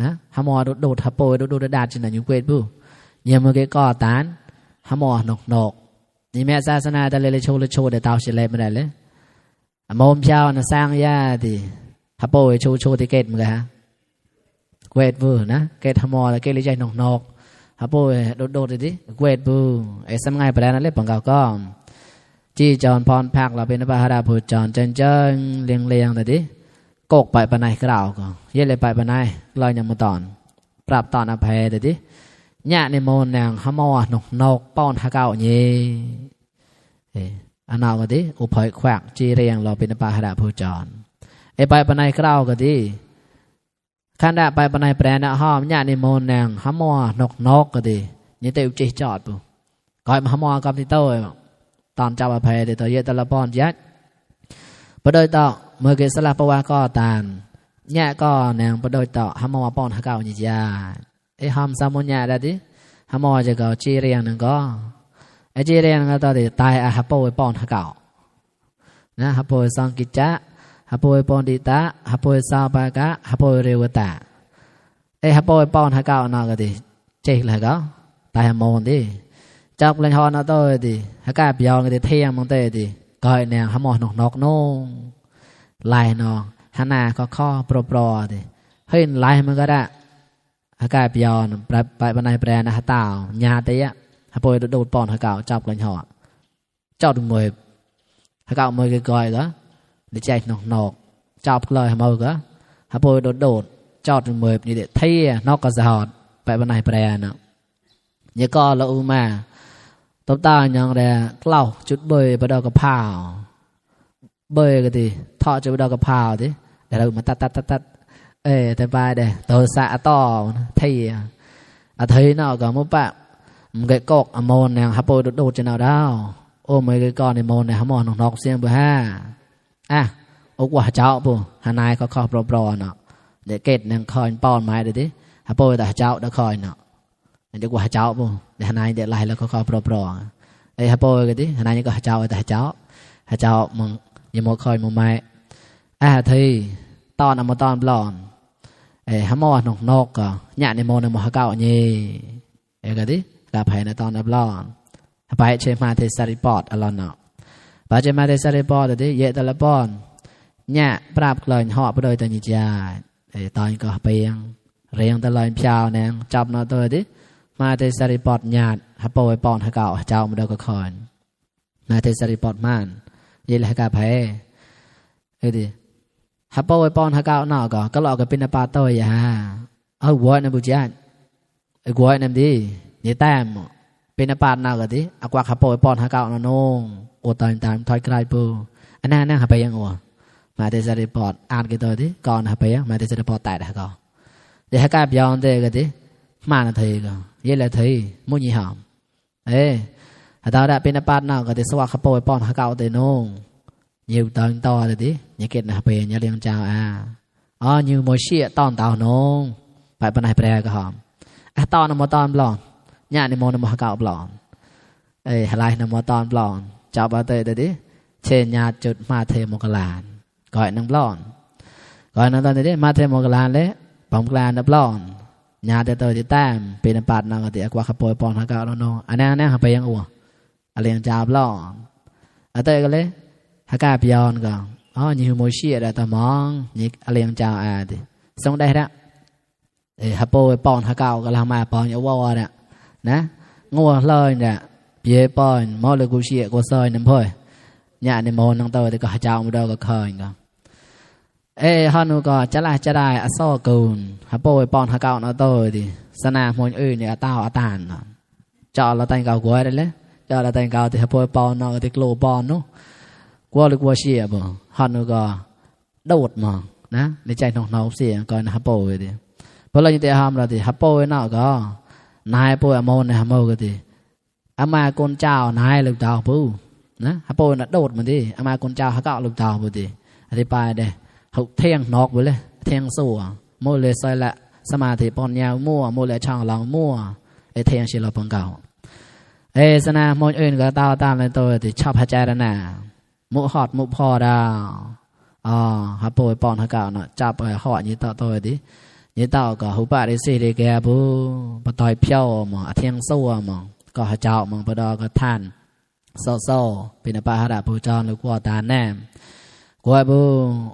นะฮัมมอโดดฮับโปยโดดดาจินอยู่เกตผู้เนี่ยเมื่อกี้ก่อตานฮัมมอนกนี่แม่ศาสนาแต่เลยโชว์เดี๋ยวเตาเฉลยไม่ได้เลยมอมเช้านะสร้างยาดิฮับโปยโชว์ที่เกตเหมือนกันฮะเกตผู้นะเกตฮัมมอแล้วเกตเลยใจนกฮับโปยโดดดิเกตผู้สมัยไปแล้วนั่นเลยปังเก่าก็เ จีจอนพรพักเราเป็นพระหราผู้จอนเจิงเลียงแต่ดิโกกไปปนัยกล่าวก็เย็ดเลยไปปนัยลอยยังมาตอนปรับตอนอภัยแต่ดิญาในโมนนางฮามอนกป้อนฮาเก่าเย่อันนั้นก็ดิอุปยแขวกจีเรียงเราเป็นพระหราผู้จอนไปปนัยกล่าวก็ดิขันดาไปปนัยแปรนะห้อมญาในโมนนางฮามอนกก็ดินี่เตอุจิจอดปุ๊ก้อยมาฮามอกับที่โต้ตอนเจ้าอภัยเดี๋ยวตัวเยตละปอนยัดประโดยต่อเมื่อเกิดสลับประวัติก็ตานแง่ก็แนงประโดยต่อฮามอปอนฮาเก่าจิยาฮามสามุญญาได้ดิฮามอจะเก่าจีเรียงนึงก็จีเรียงก็ต่อที่ตายฮาโปปอนฮาเก่านะฮาโปสังกิจจะฮาโปปอนดิตาฮาโปซาปากะฮาโปเรวตาฮาโปปอนฮาเก่าน่าก็ดิเจ๊เลยก็ตายฮามอนดิจับเลยฮอนเอาตัวดิฮักกาบยองก็เที่ยงมองเตดิก้อยแนงฮามอนกนุ่งลายนองฮานาก็ข้อปลอดิเฮ้ยลายมันก็ได้ฮักกาบยองไปปนัยแปรนะฮะเต่าญาติยะฮะปอยโดดปอนฮักเก่าจับเลยฮอเจ้าดุมวยฮักเก่ามวยก้อยก็ดิใจนกจับเลยฮะมวยก็ฮะปอยโดดเจ้าดุมวยนี่เด็ดเที่ยนกก็สะหอดไปปนัยแปรนะเนี่ยก็เราอุมาตบตาอย่างแรกเล่าจุดเบยไปดอกกระเพราเบยก็ดีทอดจุดดอกกระเพราดิแต่เรามาตัดแต่ไปเด้ตัวสะต่อเที่ยทีน่ะก็มุปะมันเกกอมอนเนี่ยฮับโปโดดจะน่าดาวโอ้ไม่เกกอในมอนเนี่ยฮัมอนนอกเสียงเบอร์5โอ้กว่าเจ้าปุ๊ฮานายก็ข้อปลอเนาะเด็กเกตเนี่ยคอยป้อนไม้ดิฮับโปแต่เจ้าเด็กคอยเนาะเด็กว่าเจ้าปุ๊เด็กฮานายเด็กไล่แล้วก็ข้อปลอฮับโปก็ดิฮานายนี่ก็เจ้าแต่เจ้ามึงยังมอคอยมึงไม่ทีตอนมาตอนปลอนฮัมอนกก็เนี่ยในโมนในมหาเก่านี่ก็ดิกาภัยในตอนอับล้อนไปเชมาเทสริปอดอลอนเนาะไปเชมาเทสริปอดดิเยตละปอนเนี่ยปราบกลอยห่อไปโดยตันิจาตอนก็เปียงเรียงตะลอยพยาวแนงจับเนาะตัวดิมาเทสริปอดญาติฮับโปไอปอนฮักเก่าเจ้ามาเดาก็คอนมาเทสริปอดมันเยลกาภัยดิฮับโปไอปอนฮักเก่าเนาะก็หลอกกับเป็นปาโต้ยฮะเอาวัวนั่นบุญญาวัวนั่นดีนี่แต้มเป็นปาดนาก็ดิอากว่าฮับโปไอปอนฮักเก่าโน่งโอตายตามถอยไกลปูอันนั้นฮับไปยังวัวมาเทสริปอดอ่านกี่ตัวดิก่อนฮับไปยังมาเทสริปอดแตกฮักเก่าเดี๋ยวฮักกาบยองเด็กก็ดิมานาทีก็เยอะเลยทีมุ่งยี่ห้อถ้าเราได้เป็นปาดนาก็ดิสวะฮับโปไอปอนฮักเก่าเตโน่งnhiều tận to rồi đi nhà kết là về nhà liên chào nhiều mối xịa tòn tàu nông phải bên này bè cái hòm to là một tòn blon nhà này một là một cạo blon lại là một tòn blon chào bà tê rồi đi trên nhà chụp ma thêm một cái làn gọi năng blon gọi năng tòn đi ma thêm một cái làn đấy bóng làn nó blon nhà tê tê đi tam bên bạt năng thì qua khắp bồi pon hạ cạo nông anh em học vềยังủa liên chào blon tê cái đấyฮักกาบยอนก็nhiều mối xịa đã tao mong nhịp liền chào thì xong đây đóฮับโปไอปอนฮักเก่าก็làmมาปอนอยู่ว่าเนี่ยนะงัวเลยเนี่ยเบี้ยปอนมอเลยกูเสียกูซอยน้ำพ่อยเนี่ยในโมนั่งตัวที่ก็เจ้ามาดูก็เคยก็ฮานูก็จะได้อซ้อกูนฮับโปไอปอนฮักเก่านั่งตัวดิสนามมวยอื่นเนี่ยตาวตานเจาะเราแต่งเก่ากวยได้เลยเจาะเราแต่งเก่าที่ฮับโปไอปอนนั่งที่กลัวปอนนู้กลัวหรือกลัวเสียบ่ฮอนก็โดดมานะในใจน้องๆเสียก่อนฮับโปไว้ดิเพราะเราอยู่แต่ห้ามเราดิฮับโปไว้เนาะก็นายโปอโมนในฮับโปก็ดิอามาคนเจ้านายลูกดาวปูนะฮับโปน่ะโดดมาดิอามาคนเจ้าฮักเก่าลูกดาวปูดิอธิบายเด้เขาเที่ยงนอกไปเลยเที่ยงสู้โมเลยใส่ละสมาธิปอนยาวมั่วโมเลยช่างเรามั่วเที่ยงสิเราปังเก่าสนาโมอื่นก็ตามในตัวดิชอบพระเจ้าน่ะมุหอดมุพอดาวฮับโปไอปอนฮักเก่าเนาะจับไปหอดยี่ต่อตัวดิยี่ต่อก็หุบปะได้สิได้แก่บูปะต่อยเพี้ยวมองเที่ยงสู้มองก็หาเจ้ามองปะดอก็ท่านโซเป็นปะหาดาปูจอนหรือกว่าตาแนมกว่าบู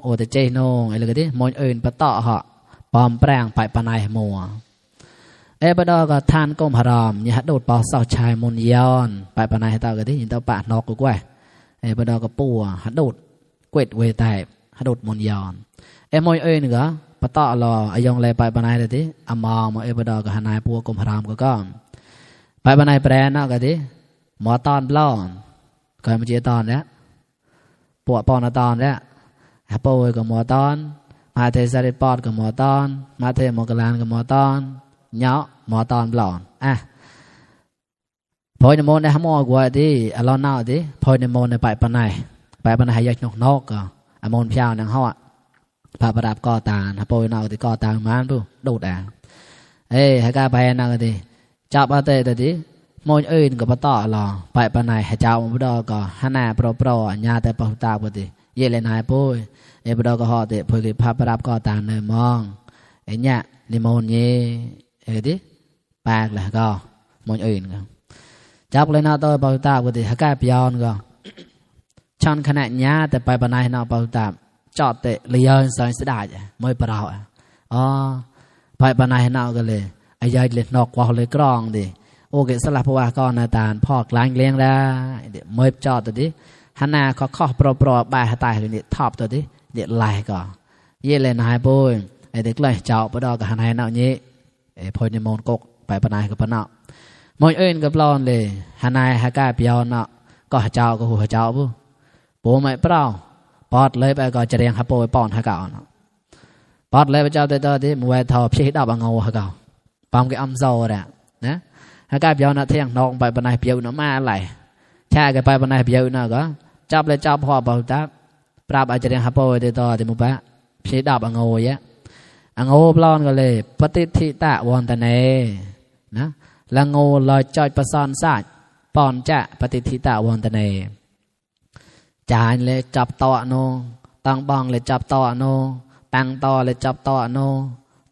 โอแต่เจโนไอ้เลยก็ดิมองอื่นปะต่อเหาะปอมแปลงไปปะนายมัวปะดอก็ท่านก้มหรอมยี่โดดปอเสาชายมุนย้อนไปปะนายต่อก็ดิยินต่อปะนอกกูกว่า บดก็ปัวหดดเกวดเวไตหดดมนยอนมวยนี่ก็ปะตอรออายองเลยไปปนายติอมองมาบดก็หานายปัวกมพรามก็ไปปนายแปรนะก็ติหมอตอนบลอนก็มาเจตอนแล้วปวดปอนตอนแล้วฮะป่วยก็หมอตอนมาเทสริปอดก็หมอตอนมาเทมกลานก็หมอตอนเนาะหมอตอนบลอนพอยนโมนในหมอกว่าที่อลอนนาที่พอยนโมนในไปปนายยักนกนกก็อมนพิาวนังห่อพระประดับก่อตาฮะป่วยนาที่ก่อตามันปุ๊ดูดให้กาไปนั่งที่จับอาเตตที่มวยอื่นก็ปะต่อรอไปปนายให้เจ้ามันดอก็หน้าโปรญาแต่ปะตาปฏิเยเลนายปุ้ยบดก็ห่อเตะพอยพระประดับก่อตาเนยมองเนี่ยนิมนต์ยี่ที่แปลกเลยก็มวยอื่นก็จับเลยนะตัวปะตาปฏิให้กาพิยอนก็ชันขณะญาแต่ไปปนายนาปะตาจอดเตะเลี้ยงสายเสด็จมวยปะเราไปปนายนาก็เลยไอ้ยายเล็ดนอกว่าเลยกรองดิโอเคสลับเพราะว่าก่อนนาตาลพอกล้างเลี้ยงได้เดี๋ยวเมื่อจอดตัวดิฮันนาเขาข้อปลอบ่ายตายเลยเนี่ยทอบตัวดิเดี๋ยวไล่ก่อนเย่เลยนายปุ้ยไอเด็กเลยเจ้าปะดอกับฮันนายเนาะนี้พอยในมนกกไปปนายกับปะเนาะมวยเอ็นกับปลอนเลยฮันนายฮักกาเปียวเนาะก็เจ้าก็หัวเจ้าปุ๊ปูไม่เปล่าปอดเลยไปก็จะเรียงฮับปุ้ยปอนฮักเก่าเนาะปอดเลยไปเจ้าตัวดิมวยทอพี่ดาบังเงาฮักเก่าปั๊มกับอัมโซ่เนี่ยนะฮักกาเปียวน่ะเที่ยงนองไปปนายเปียวน่ะมาไหลแช่กันไปปนายเปียวน่ะก็จับเลยจับพ่อเบาจับปราบอาจจะเรียงฮับปุ้ยตัวที่มุบะพี่ดาบังเงาเยอะอังโอปลอนก็เลยปฏิทิตะวันตะเนนะละโงลอยจอยประสานศาสตร์ปอนจะปฏิทิตะวันตะเนจานเลยจับต่อโนตังบังเลยจับต่อโนตังต่อเลยจับต่อโน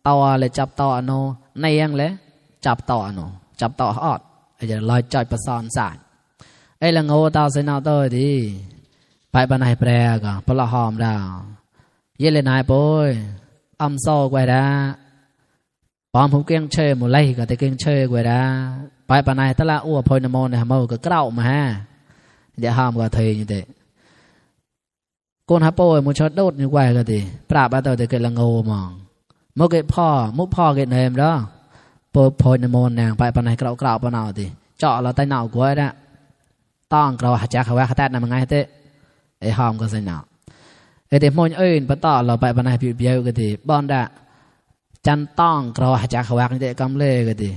ต่อเลยจับต่อโนในยังเลยจับต่อโนจับต่อฮอดไอ้จะลอยจอยประสานศาสตร์ไอ้ละโงตาเสนาตัวดีไปปนายแปรก็พละหอมดาวเยเลนายปุ้ยอัมโซ่กว่าดาปอมผู้เก่งเชยมุไลก็แต่เก่งเชยกว่าดาไปปนายตะละอ้วพอยนโมเนี่ยมาก็เกล้ามาเดี๋ยวห้ามก็เทยนี่เด็กคนฮับโป้มุชดโดดนี่กว่าก็ดีปราบอาตัวเด็กเกิดละโงมองมุกเกิดพ่อมุกพ่อเกิดเนมแล้วปพอยนโมนางไปปนายเกล้าปนาวดิเจาะเราใต้หนาวกว่าได้ต้องเราหัดแจกเขาว่าเขาแตะนำไงเตะไอ้ห้ามก็สนาวเด็กมวยเอ็นปะต่อเราไปปนายผิวเบี้ยวก็ดีบอลได้จันต้องกรอหาจากขวักนี่เด็กกำเล่ก็ดี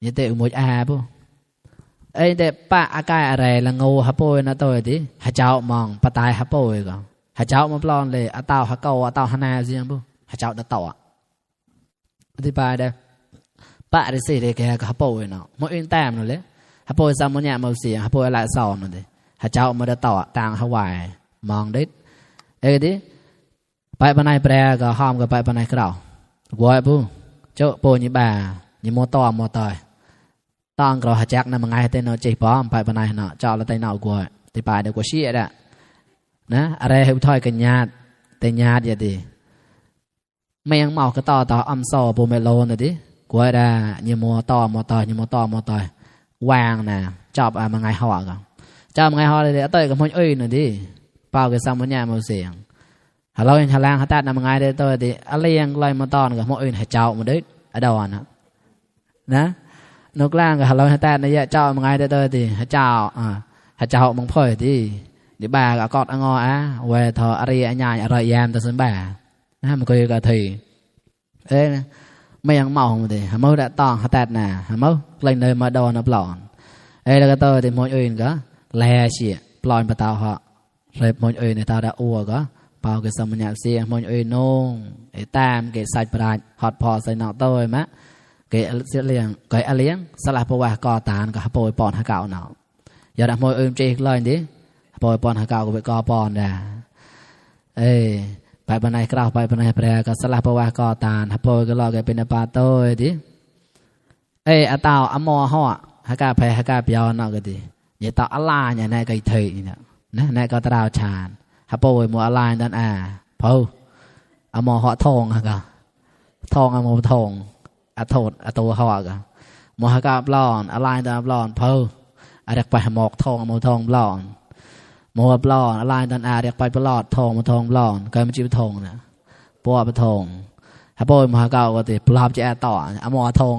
นี่เด็กมวยปุ๊ไอเด็กปะอากาศอะไรละงูฮับโป้นะตัวดิหาเจ้ามองปะตายฮับโป้ก็หาเจ้ามาปลอนเลยอาเต่าฮักเกาอาเต่าฮานาเสียงปุ๊หาเจ้าตะต่ออธิบายได้ปะได้สิเด็กแกก็ฮับโป้เนาะมวยเอ็นแต้มนั่นเลยฮับโป้ซ้ำมันเนี่ยมาเสียงฮับโป้อะไรสอนนั่นดิหาเจ้ามาตะต่อต่างฮาวายมองได้ดิไปปนายแปรก็ห้อมก็ไปปนายกล่าวกวยปุ๊เจ้าโปนี่บ่านี่โมต่อต้องกล่าวหาจักนั่นมันไงเต้นเอาใจป้อมไปปนายเนาะเจ้าละเต้นเอากวยที่ไปเดี๋ยวกวยชี้อ่ะนะอะไรให้ถอยกันญาติแต่ญาติอย่างดีไม่ยังเมาก็ต่ออัมโซ่ปูเมโลน่ะดิกวยได้นี่โมต่อวางนะจอบมันไงห่อกันเจ้ามันไงห่อเลยเต้ยกับมันน่ะดิเปล่ากับซ้ำมันเนี่ยมาเสียงฮัลโหลฮัลแรงฮัตตัดนำไงได้ตัวดิอะไรยังลอยมาตอนกับหม้ออื่นให้เจ้ามาด้วยอดอนนะนกล่างกับฮัลโหลฮัตตัดนี่เจ้ามันไงได้ตัวดิให้เจ้าให้เจ้ามังพ่อยดิเดี๋ยวบ่าก็กอดงอเวทออะไรอันใหญ่อะไรยามตัวส่วนบ่านะมันก็อยู่กับทีไม่ยังเมาของมันดิฮัลโหลได้ตองฮัตตัดน่ะฮัลโหลเลยเนยมาดอนนับหลอนแล้วก็ตัวดิหม้ออื่นก็แลเสียปลอยมาตาเหาะเลยหม้ออื่นในตาได้อ้วก็เป่าเกิดสมัญญาเสียมวยเอ็นงไอ้ตามเกิดใส่ปลายหอดพอใส่หนอโต้มะเกิดเสียเลี้ยงเกิดเลี้ยงสลับประวัติก่อตานกับโปรยปอนหาเก่าหนออย่าดักมวยเอ็นจีเลยดิโปรยปอนหาเก่าก็ไปก่อปอนด่าไปปนัยกล้าวไปปนัยแปรก็สลับประวัติก่อตานโปรยก็รอเกิดเป็นปลาโต้ดิอาตาวอมอห่อหากาแพหากาเปียวหนอก็ดีอย่าต่ออลาอย่าในไก่เถยเนี่ยนะในก็ตราวชานฮับโป้ยมัวอะไรนั่นพอเอาหมอห่อทองฮะก็ทองเอาหมอทองโทษตัวห่อก็หมอฮะก็ปลอนอะไรนั่นปลอนพออะไรไปหมอกทองหมอทองปลอน มัวปลอนลายตอนอาเรียกไปปลอดทองมาทองปลอนก็มันจีบทองนะปัวปทองถ้าโปยมหาเก่าก็ติปลาบจะแอต่ออมอทอง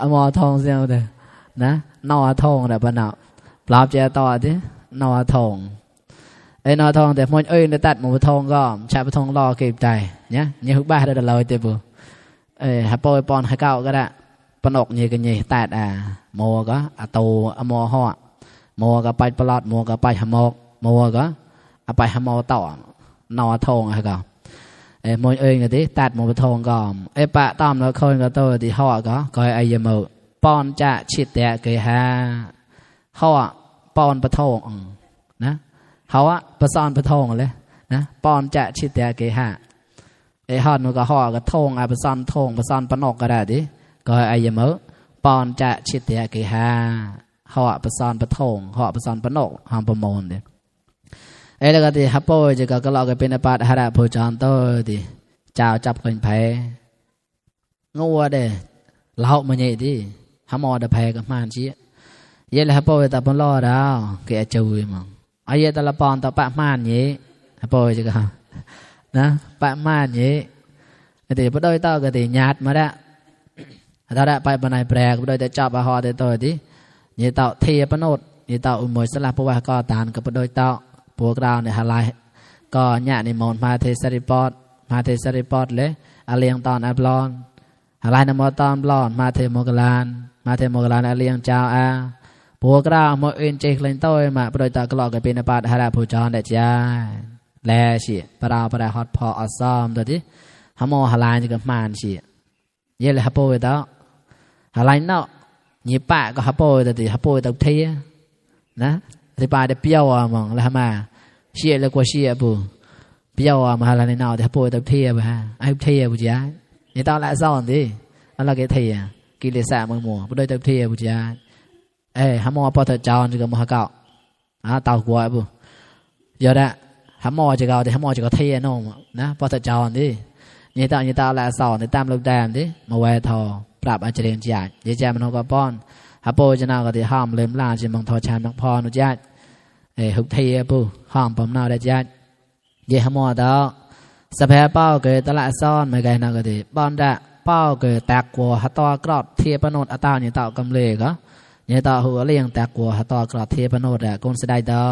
อมอทองเสียวเด้นะนอทองแต่ปนาวปลาบจะต่อตินอทองไอ้นอทองแต่มวยได้ตัดหมูทองก็ชาปทองรอเก็บใจเนี่ยเนี่ยทุกบ้านได้เลยเต็มบุถ้าโปยปอนหาเก่าก็ได้ปนกเนี่ยกันเนี่ยตัดโมก็ตูอมอห่อโมก็ไปปลอดโมก็ไปหมอกโมก็ไปหมอต่อนอทองฮะก็มวยก็ที่ตัดหมูทองก็ปะตอมแล้วคนก็โตที่ห่อก็ไอ้ยมปอนจะชิดแต่เกยฮาห่อปอนปะทองนะเขาปะซอนปะทองเลยนะปอนจะชิดแต่เกยฮาห่อมันก็ห่อก็ทองปะซอนทองปะซอนปะนกก็ได้ดิก็ไอ้ยมปอนจะชิดแต่เกยฮาห่อปะซอนปะทองห่อปะซอนปะนกหอมประมนเด้แล้วก็ที่ฮับโป้จะก็เราก็เป็นปาฐหะผู้จอนโตที่เจ้าจับคนแพ้งัวเด้เล่ามาเนี่ยที่ฮัมมอดแพ้กับมันชี้เยอะเลยฮับโป้แต่ปนล่อดาวแกจุยมั้งไอ้เยอะแต่ละปอนแต่ปะมันเนี่ยฮับโป้จะก็นะปะมันเนี่ยแต่พอโดยต่อก็ที่ญาติมาได้ถ้าได้ไปปนายแปลกพอโดยแต่จับอาหารแต่ตัวที่เนี่ยต่อเทียปนดเนี่ยต่ออุโมยสลับเพราะว่าก็ตานกับพอโดยต่อพวกเราเนี่ยฮาไลก็เนี่ยในมอนมาเทสริปอดมาเทสริปอดเลยอาเลียงตอนอับลอนฮาไลนมอตอนบลอนมาเทโมกลานมาเทโมกลานอาเลียงเจ้าพวกเราโมเอ็นเจคเลนโต้มาโดยตากลอกกับเป็นปาฐหะผู้จอนเดจ้าแลสิปราปราฮอตพออัซอมตัวที่ฮามอฮาไลนี่กับมันสิเยอะเลยฮับโป้ตัวฮาไลเนาะยี่ปะก็ฮับโป้ตัวที่ฮับโป้ตัวเทียนะที่ป่าเดเปียวมองแล้วมาเชี่ยแล้วกว่าเชี่ยปูเปียวมาอะไรในนาวแต่ปูตัวเทียบฮะไอ้เทียบุญยานี่ตอนละซ้อนดิอะไรก็เทียกิเลสมังมัวโดยตัวเทียบุญยาฮามอพอเธอจอนจะกับมหาเก่าเต่ากัวปูเยอะละฮามอจะเก่าแต่ฮามอจะก็เทียน้องนะพอเธอจอนดินี่ตอนละซ้อนในตามลูกแดมดิมาแวทอปรับอาจจะเรียนจ่ายยิ่งแจมันก็ป้อนฮับโปจะน่าก็ที่ห้ามเริ่มล่าจิมังทอชามนักพอนุญาตหุบเทียปูห้ามผมน่าได้ญาติเยี่ยมหมดแล้วสเปรย์เป้าเกิดตลาดซ้อนไม่ไกลนักก็ที่บอลได้เป้าเกิดแตกกัวหัตตอกรอดเทียปนดอัตตาเนี่ยต่อกำเลยก็เนี่ยต่อหัวเลี้ยงแตกกัวหัตตอกรอดเทียปนดอะกุนสไดดอ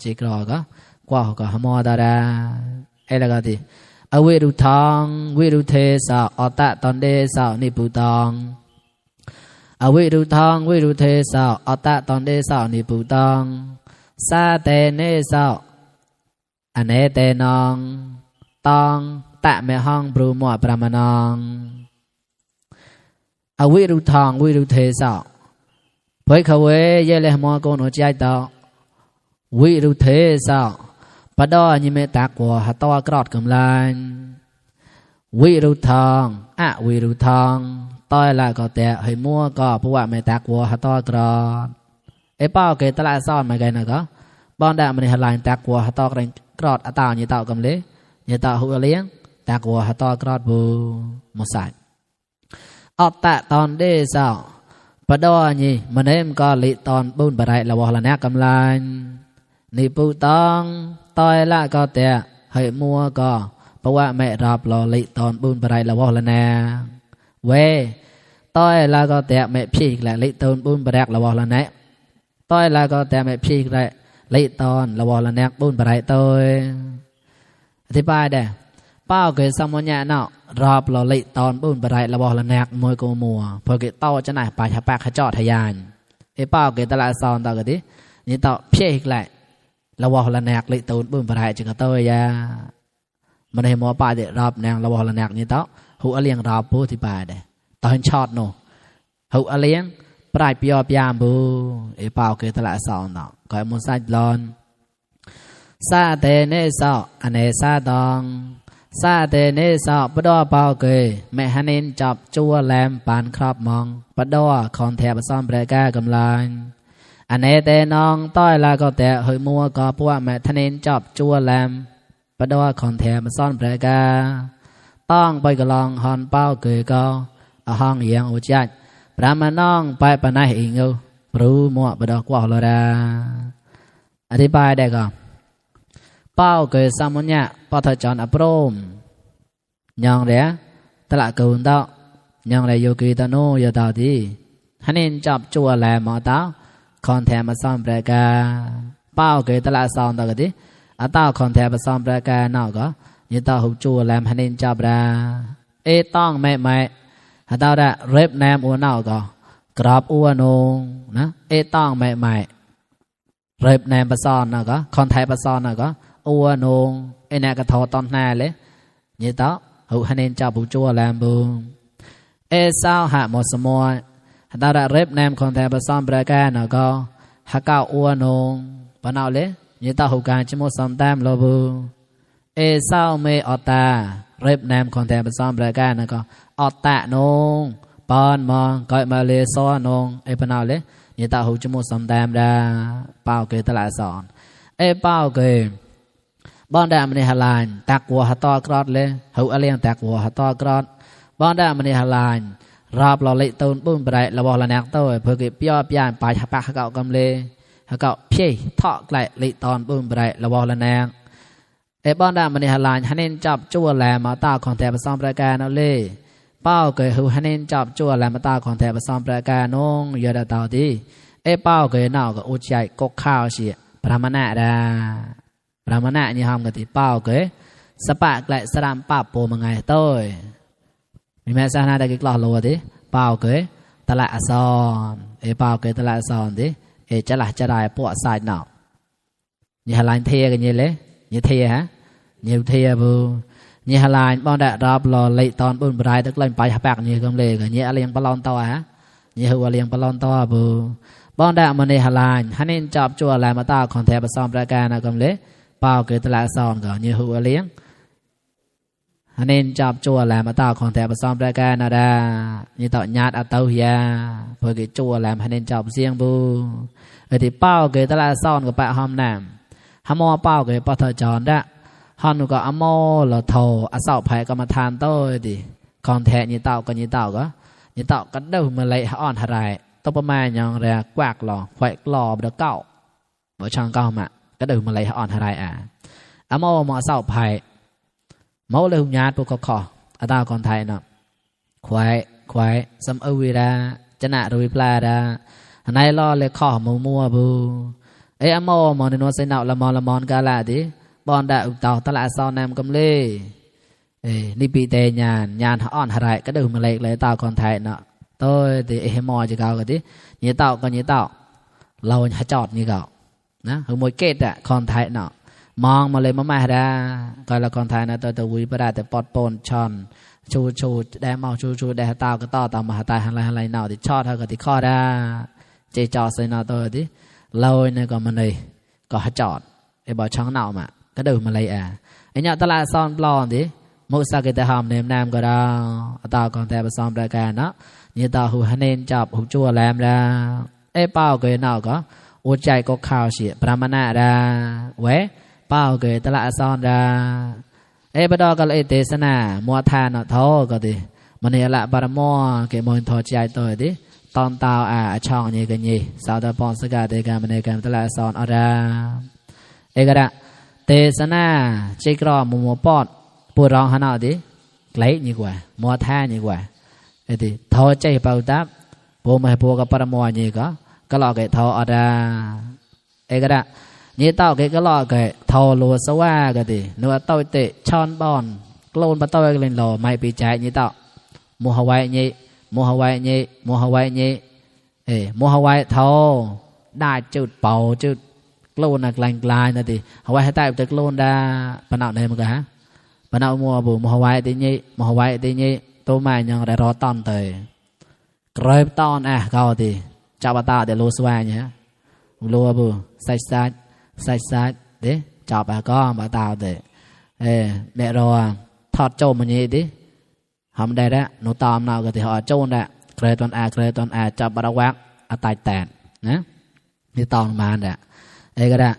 จีกรอก็กว่าก็หมดแล้วแล้วก็ที่อวิรุทองวิรุเทสาอัตตะตอนเดสานิปุตองอวิรุทองวิรุเทสาอัตตะตอนเดสานิปุตองซาเตเนสาอเนเตนองตองตะเมห้องบรูมัวประมานองอวิรุทองวิรุเทสาเผยเขาเวเยเลหมอโกนหัวใจต่อวิรุเทสาปะดอยิเมตากวัวหัตวกรอดกำลังวิรุทองวิรุทองต้อยละก็แต่ให้มัวก็เพราะว่าไม่ตากวัวหัตวกรอดเป้าเกตลาซ้อนมาไงนะก็บอนได้มันในหลายตากวัวหัตวกรอดอัตาเนี่ยเต่ากำเละเนี่ยเต่าหัวเลี้ยงตากวัวหัตวกรอดบูมใส่อัตตะตอนเดซ่าปะดอนี่มันเอ็มก็ลิตอนบุญบะไรละวะละแนกกำลังนี่ปูตองต้อยละก็แต่ให้มัวก็เพราะว่าไม่รับรอลิตอนบุญบะไรละวะละแนเวต้อยละก็แต่ไม่พีกแหละลิตอนบุญบะแรกละวะละแนต้อยละก็แต่ไม่พีกแหละลิตอนละวะละแนกบุญบะไรต้อยอธิบายได้เป้าเกิดสมุนญาเนาะรับรอลิตอนบุญบะไรละวะละแนกมวยกูมัวพอเกิดเต้าจะไหนไปหาปากขจอทยานเป้าเกิดตลาดซอนต่อกันดินี่ต่อพีกแหละละวะละแนกลิตอนบุญบะไรจึงก็ต้อยยามันให้มัวป้าเด็ดรับแนงละวะละแนกนี่ต่อหูอเลียงรับผู้ที่ป้าได้ตอนช็อตโนหูอเลียงปลายปียบยามบูเป้าเกิดตลาดซอนต่อก็มุนไซด์ลอนซาเตเนซาอเนซาดองซาเตเนซาปดอเป้าเกยแม่ฮันนินจับจัวแหลมปานครอบมองปดอคอนแทบซ่อนเบรก้ากำลังอเนเตนองต้อยลาก็แต่เฮยมัวก็พวกแม่ฮันนินจับจัวแหลมปดอคอนแทบซ่อนเบรก้าต้องไปกลองฮอนเป้าเกยก็ห้องเอียงอุจัดพระมาน้องไปปนัยอิงเอาปรูมัวปดอกว่าลรา อธิบายได้ก็เป้าเกิดสมุญญะปทจรอปรมยังเดียตละกุนเตายังเดียโยกีตโนยตาดีฮันนินจับจัวแลมอตาคอนแทมาซ้อมประกาเป้าเกิดตละซ้อมตากดีอัตาคอนแทมาซ้อมประกาเนาก็ยตาหุจัวแลมฮันนินจับราต้องไม่ฮัตาได้เร็บแนมอัวเนาก็กราบอัวนงนะต้องไม่เร็บแนมประซ้อนนะก็คอนไทยประซ้อนนะก็อัวนงเนี่ยก็ทอตอนหน้าเลยนี่ต่อหูฮันเองจับหูจัวแลมบูสาวหาหมดสมอยฮัตตาเร็บแนมคอนไทยประซ้อนประแกนะก็ฮักเก้าอัวนงปนเอาเลยนี่ต่อหูการชิมสมแต้มโลบูสาวเมออตาเร็บแนมคอนไทยประซ้อนประแกนะก็ออตานงปอนมองก้อยมาเลซ้อนงปนเอาเลยนี่ต่อหูชิมสมแต้มได้เป้าเกยตลาดสอนเป้าเกยบอนดามันในฮลานตักวัวหัตอกรอดเลยหูอเลียงตักวัวหัตอกรอดบอนดามันในฮลานราบเราเละตูนปุ้มไปได้เราบอกเราแนกโต้เพื่อเก็บย่อปียนไปหักปากหักเก่ากำเลยหักเก่าเพี้ยทอไกลเละตอนปุ้มไปได้เราบอกเราแนกบอนดามันในฮลานฮันเน้นจับจั่วแหลมมาตาของแถบซ้อมประการเอาเลยเป้าเกยหูฮันเน้นจับจั่วแหลมมาตาของแถบซ้อมประการนงยอดตาดีเป้าเกยน่าก็อุจใจกกข้าวเสียพระมณะดาพระมณะนี่ห้ามกันที่เป้าเกยสปะไกลสรามป้าโปมังไงโต้ยมีแม่สานาได้กิกลอโลดิเป้าเกยตละซอนเป้าเกยตละซอนดิจะละจะได้ปวดสายหนาวนี่ฮลานเทียกันยี่เลยยี่เทียฮะยี่เทียบูยี่ฮลานบ้านได้รับรอเลยตอนบุญบรายตะเล่นไปหักปากยี่กำเลยกันยี่อะไรยังปลอนตัวฮะยี่หัวเลี้ยงปลอนตัวบูบอนได้มันในฮลานฮันนินจับจั่วลายมาตาของแทบซ้อมประการนะกำเลยเป้าเกิดตลาดซ้อนก่อนยี่หัวเลี้ยงฮันนินจับจั่วลายมาตาของแทบซ้อมประการนะดายี่ต่อญาติอัตเตอร์ยาเพื่อเกิดจั่วลายฮันนินจับเสียงบูที่เป้าเกิดตลาดซ้อนกับปะหอมน้ำฮามอเป้าเกิดปะเถจรได้ฮันก็อโมละโทอสาวไผ่กรรมฐานโต้ดิคอนแทยี่เต่าก็ยี่เต่าก็เดิมมาเลยอ่อนหายต้องประมาณอย่างแรกกวากหล่อไฟกล่อบเดเก้าบ่ช่างเก้ามาก็เดิมมาเลยอ่อนหายอโมมาสาวไผ่เมาเลยหุ่นยาปุกขออาตาคนไทยเนาะควายสมอวีดาจนะรุยปลาดาในล่อเลยข้อมัวบูอโมมอนในนวลเสนาละมอนกาลาดิบอนดาอุตตาตลาดซอนำกำเล่นี่ปีเตญานอ่อนหายก็เดิมมาเลยตาคนไทยเนาะtôi thì mò chỉ cao cái tí nhớ tạo lâu nhà chọt như cậu nè hồi mỗi kết à con thái nọ mong mà lấy mà ra coi là con thái này tôi vui bữa ra tôi bọt bồn tròn chu đem màu chu để tao cái to mà tai hàng lại nào thì cho thôi cái tí kho ra chơi trò xây nào tôi tí lâu này còn mình này có chọt để bỏ trắng nào mà cái đầu mà lấy nhớ tao là son blond tí mỗi sao cái tay hòm nêm nam cái đó tao còn tay son ra cả nó như tao hù hắn nên chọc hù chua làm ra bao cái nào có u chạy có khao xịa pramana ra quế bao cái ta lại son ra bắt đầu cái tê sana mua than nó thô cái gì mà này lại bà mua cái món thô chạy tôi đi tòn tao chọn như cái gì sao ta bọn sẽ cả cái mình cái ta lại son ở ra cái đó tê sana chỉ có mua pot bùa rong hắn nào đi lấy như quả mua than như quả thì thọใจเป่าตับปูมาปูกับปรมัวนี่ก็หลอกไอ้ทออะไรก็ได้นี่เต้าก็หลอกไอ้ทอลัวสว่าก็ดีนัวเต้าเตะช้อนบอนกลูนปะเต้าก็เล่นหล่อไม่ปีใจนี่เต้ามัวหวายนี่มัวหวายทอได้จุดเป่าจุดกลูนกลายนั่นดิหวายให้ใต้จุดกลูนได้ปนเอาเนี่ยมึงกะฮะปนเอามัวบุมัวหวายตีนี่ตัวใหม่ยังได้รอตอนเตยเกรบตอนก็ดีจับตาเดี๋ยวรู้สวายเนี่ยรู้บุใส่เดี๋ยวจับก็มาตาเตยเดี๋ยวรอทอดโจมมันนี่ดิทำได้แล้วหนูตอมเราก็ที่ห่อโจนได้เกรบตอนจับบาราวักตายแตนนะนี่ตอนมาเนี่ยก็ได้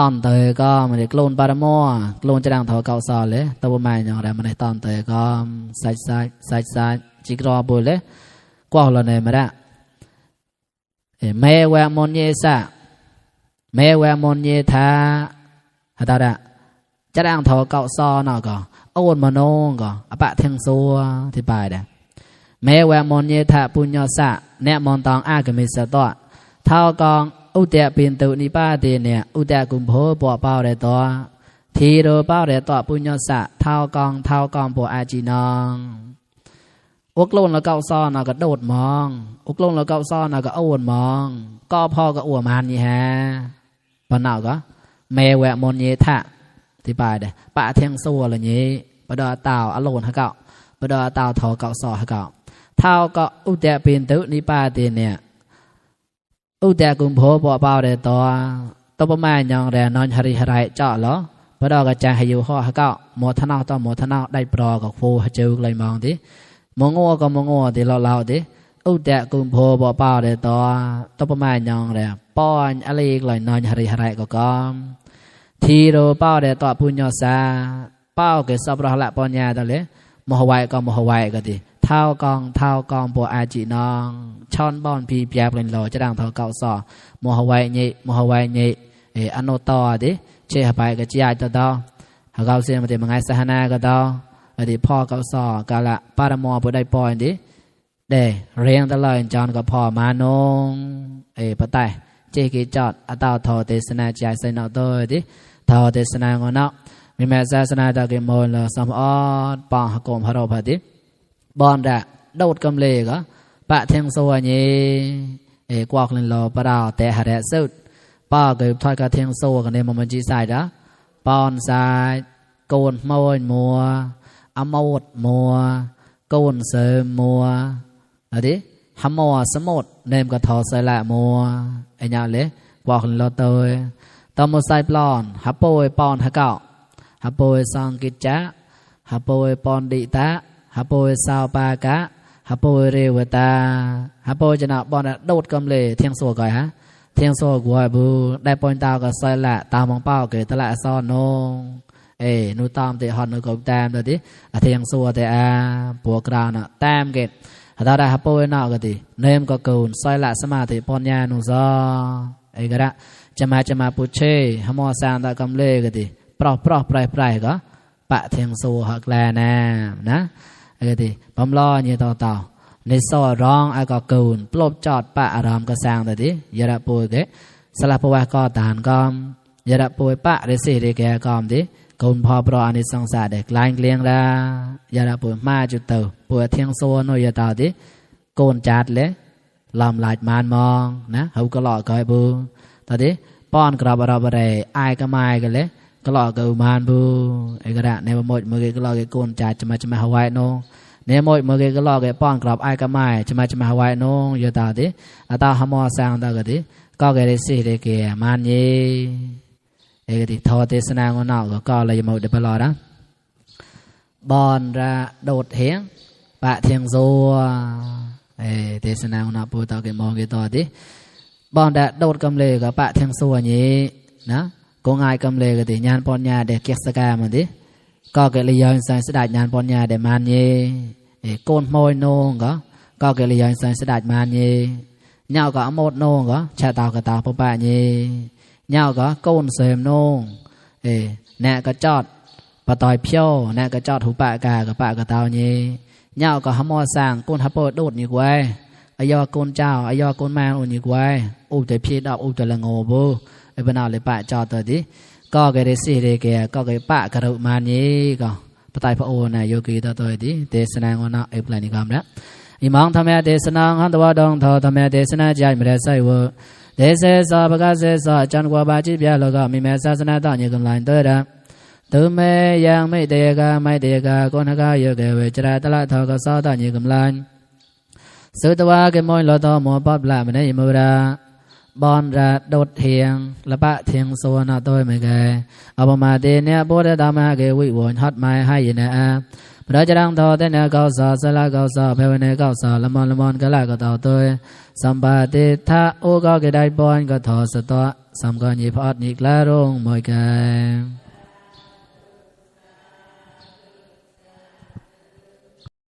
ตอนเตยก็มันได้กลูนปารมัวกลูนจะดังทอเกาซอเลยตัวใหม่ยังได้มันได้ตอนเตยก็ใส่จิกรอบุเลยกว่าเราเนี่ยมาได้แม่แวงมนเยซ่า แม้แวมนเยธาหาตาดะจะดังทอเก่าซอเนาะก็โอนมโนก็อปะเทงซัวที่ปลายเด้แม้แวมนเยธาปุญญสะแนะมนตองอากมิสตอเท่ากองอุเตปินตุนิปาติเนี่ยอุเตกุมโพปอเป้าได้ตัวทีโรเป้าได้ตัวปุญญสะเท่ากองปออาจีนองอุกลงแล้วเก่าซอเนาะก็โดดมองอุกลงแล้วเก่าซอเนาะก็โอนมองก็พอก็อวมานนี่ฮะปนเอาก็แม่แวะมนเยทะที่ปลายเด้ปะเทงซัวอะไรนี้ปะดอเต่าอโลนฮะเก่าปะดอเต่าทอเก่าซอฮะเก่าเท่าก็อุเตปินตุนิปาติเนี่ยอุเตกุมโพปอเป้าได้ตัวประมาณยังแรงนอนหริหไรเจาะเหรอปะดอกระจายให้อยู่ห่อฮะเก่าหมดทนเอาต่อหมดทนเอาได้ปลอกับโฟฮะเจอเลยมองดิมงงัวก็มงงัวดิเราดิอุเตกุมโพปอเป้าได้ตัวประมาณยังแรงป้อนอะไรอีกเลยนอนหริหไรก็ทีโรเป้าได้ตัวปุญญาสาเป้าเกิดสับระละปัญญาตะเลยมหวัยก็มหวัยก็ดิเท่ากองปออาจีนองช่อนบอนพีเปียบเลยรอจะดังเท่าเก่าซอมหวัยนี่อโนตอดิเชื่อไปก็จีไอต่อหากเราเสียมาเดี๋ยวมังไงสหนาก็ต่ออดีพ่อเก่าซอกาละปารมอปได้ปอยดิเดเรียงตลอดจอนกับพ่อมานงปะไตเจกิจอดอตาวทอเตสนาใจใส่นอตัวดิทอเตสนางอนอมีแม่ศาสนาตะเกมลสมอดปองหกมพระโรพดิบอนดะโดดกำเลก็ปะเทงสวนีกวอกลินโลปะดาวแต่หะแดสุดป้าเกิดทอดกระเทงโซกันในมันจีสายดะปอนสายโกนมวยมัวอมวดมัวโกนเสริมมัวอะไรหำมัวสมุดเนมกระทอใส่ละมัวไอ้ยาเละกวอกลินโลเตยตอมใส่ปลอนฮับโปยปอนฮะเก่าฮับโปยสังกิจจะฮับโปยปอนดิตะฮับโปยสาวปากะฮับโปยเรวตาฮับโปยจะนับบอลโดดกำเลเทียงสัวก่อยฮะเทียงสัวกวยบูได้ปอนตาวกับใส่ละตามองเป้าเกิดตละซ้อนนงนูตามเตะฮอนนูกบแต้มตัวดิเทียงสัวเตะปัวกราวน่ะแต้มเกิดถ้าได้ฮับโปยนอกก็ดิเนมก็เกินใส่ละสมาธิปอนยานูซอก็ได้จะมาปุเช่ฮมอสานตะกำเลก็ดิปลอกปลายก็ปะเทียงสัวหักแลนะก็ดิบำล้อเนี่ยต่อในซอร้องไอ้ก็เกินปลบจอดปะอารามก็สร้างตัวดิยาดปุยเกสลับปวะก็ตานกอมยาดปุยปะเรสิเรแกกอมดิกุนพอปรออันนี้สงสารเด็กลายเกลียงละยาดปุยมาจุดเตอปวดเทียงสัวโนยต่อดิโกนจัดเลยลำลายมานมองนะเขาก็หลอกก้อยบูตอนนี้ป้อนกรอบเราอะไรไอ้ก็ไม่กันเลยก็หลอกกูมานบูก็ได้ในหมดเมื่อกี้ก็หลอกกูโกนจัดจะมาหวายโนในหมดเมื่อกี้ก็หลอกป้อนกรอบไอ้ก็ไม่จะมาหวายโนอยู่ตอนนี้ตาหมอสร้างตาก็ดิก็เกิดสิ่งเดียวมันยี่ก็ดิทอเทศนางอนอกก็เลยหมดเดี๋ยวไปรอนะบอนระโดดเหียงปะเทียงโซเทศนางอนอกปูตาเก็บมองกี่ต่อดิบอนระโดดกำเลกับปะเทียงโซนี้นะก็ง่ายกำเลก็ดิยานปอนยาเด็กเกียรสกามันดิก็เกิดเลยย้อนสายสดายยานปอนยาเดมันยี่โกนมอยโนก็เกิดเลยย้อนสายสดายมันยี่เงาก็อมดโนก็ชาตาวก็ตาวปะปะยี่เงาก็โกนเสมโนแน่ก็จอดปะตอยเพียวแน่ก็จอดหูปะกากับปะกะตาวยี่เงาก็หมอสร้างโกนฮับโปดโดดนี่กว่าอายอโกนเจ้าอายอโกนแมงอุ่นนี่กว่าอุแต่พีดอกอุแต่ละงอบูเป็นเอาเลยปะจอดตัวดิก็เกิดสิ่งเดียวก็เกิดปะกระดูมันยี่ก็ปะตายพระโอนะโยกีตัวดิเทศนางอนเอปลานิกรรมละอิมังธรรมะเทศนาหันตัวดองทอธรรมะเทศนาใจไม่ได้ใส่เวอเทศสาปะกาเสสาจันกว่าบาจิบยาโลกมีแม่ศาสนาต่างยิ่งกำลังตัวดาตุเมยังไม่เดกาไม่เดกาคนหากาโยเกเวจราตละทอกสาต่างยิ่งกำลังสุตวะเกมอยลอตอมอปับละมันได้มูราบอนระโดดเทียงละปะเทียงโซนาตัวไม่แก่อปมาเดเนียโบเดตามาเกวิวนฮัดไม้ให้ยินะพระเจ้าดังทอเตเนก้าวสาสละก้าวสาเพวเนก้าวสาละมอนก็ละก็ต่อตัวสัมปะติทะโอก็เกได้บอนก็ทอสตอสัมกอญิพอดนิกลารงมอยแก่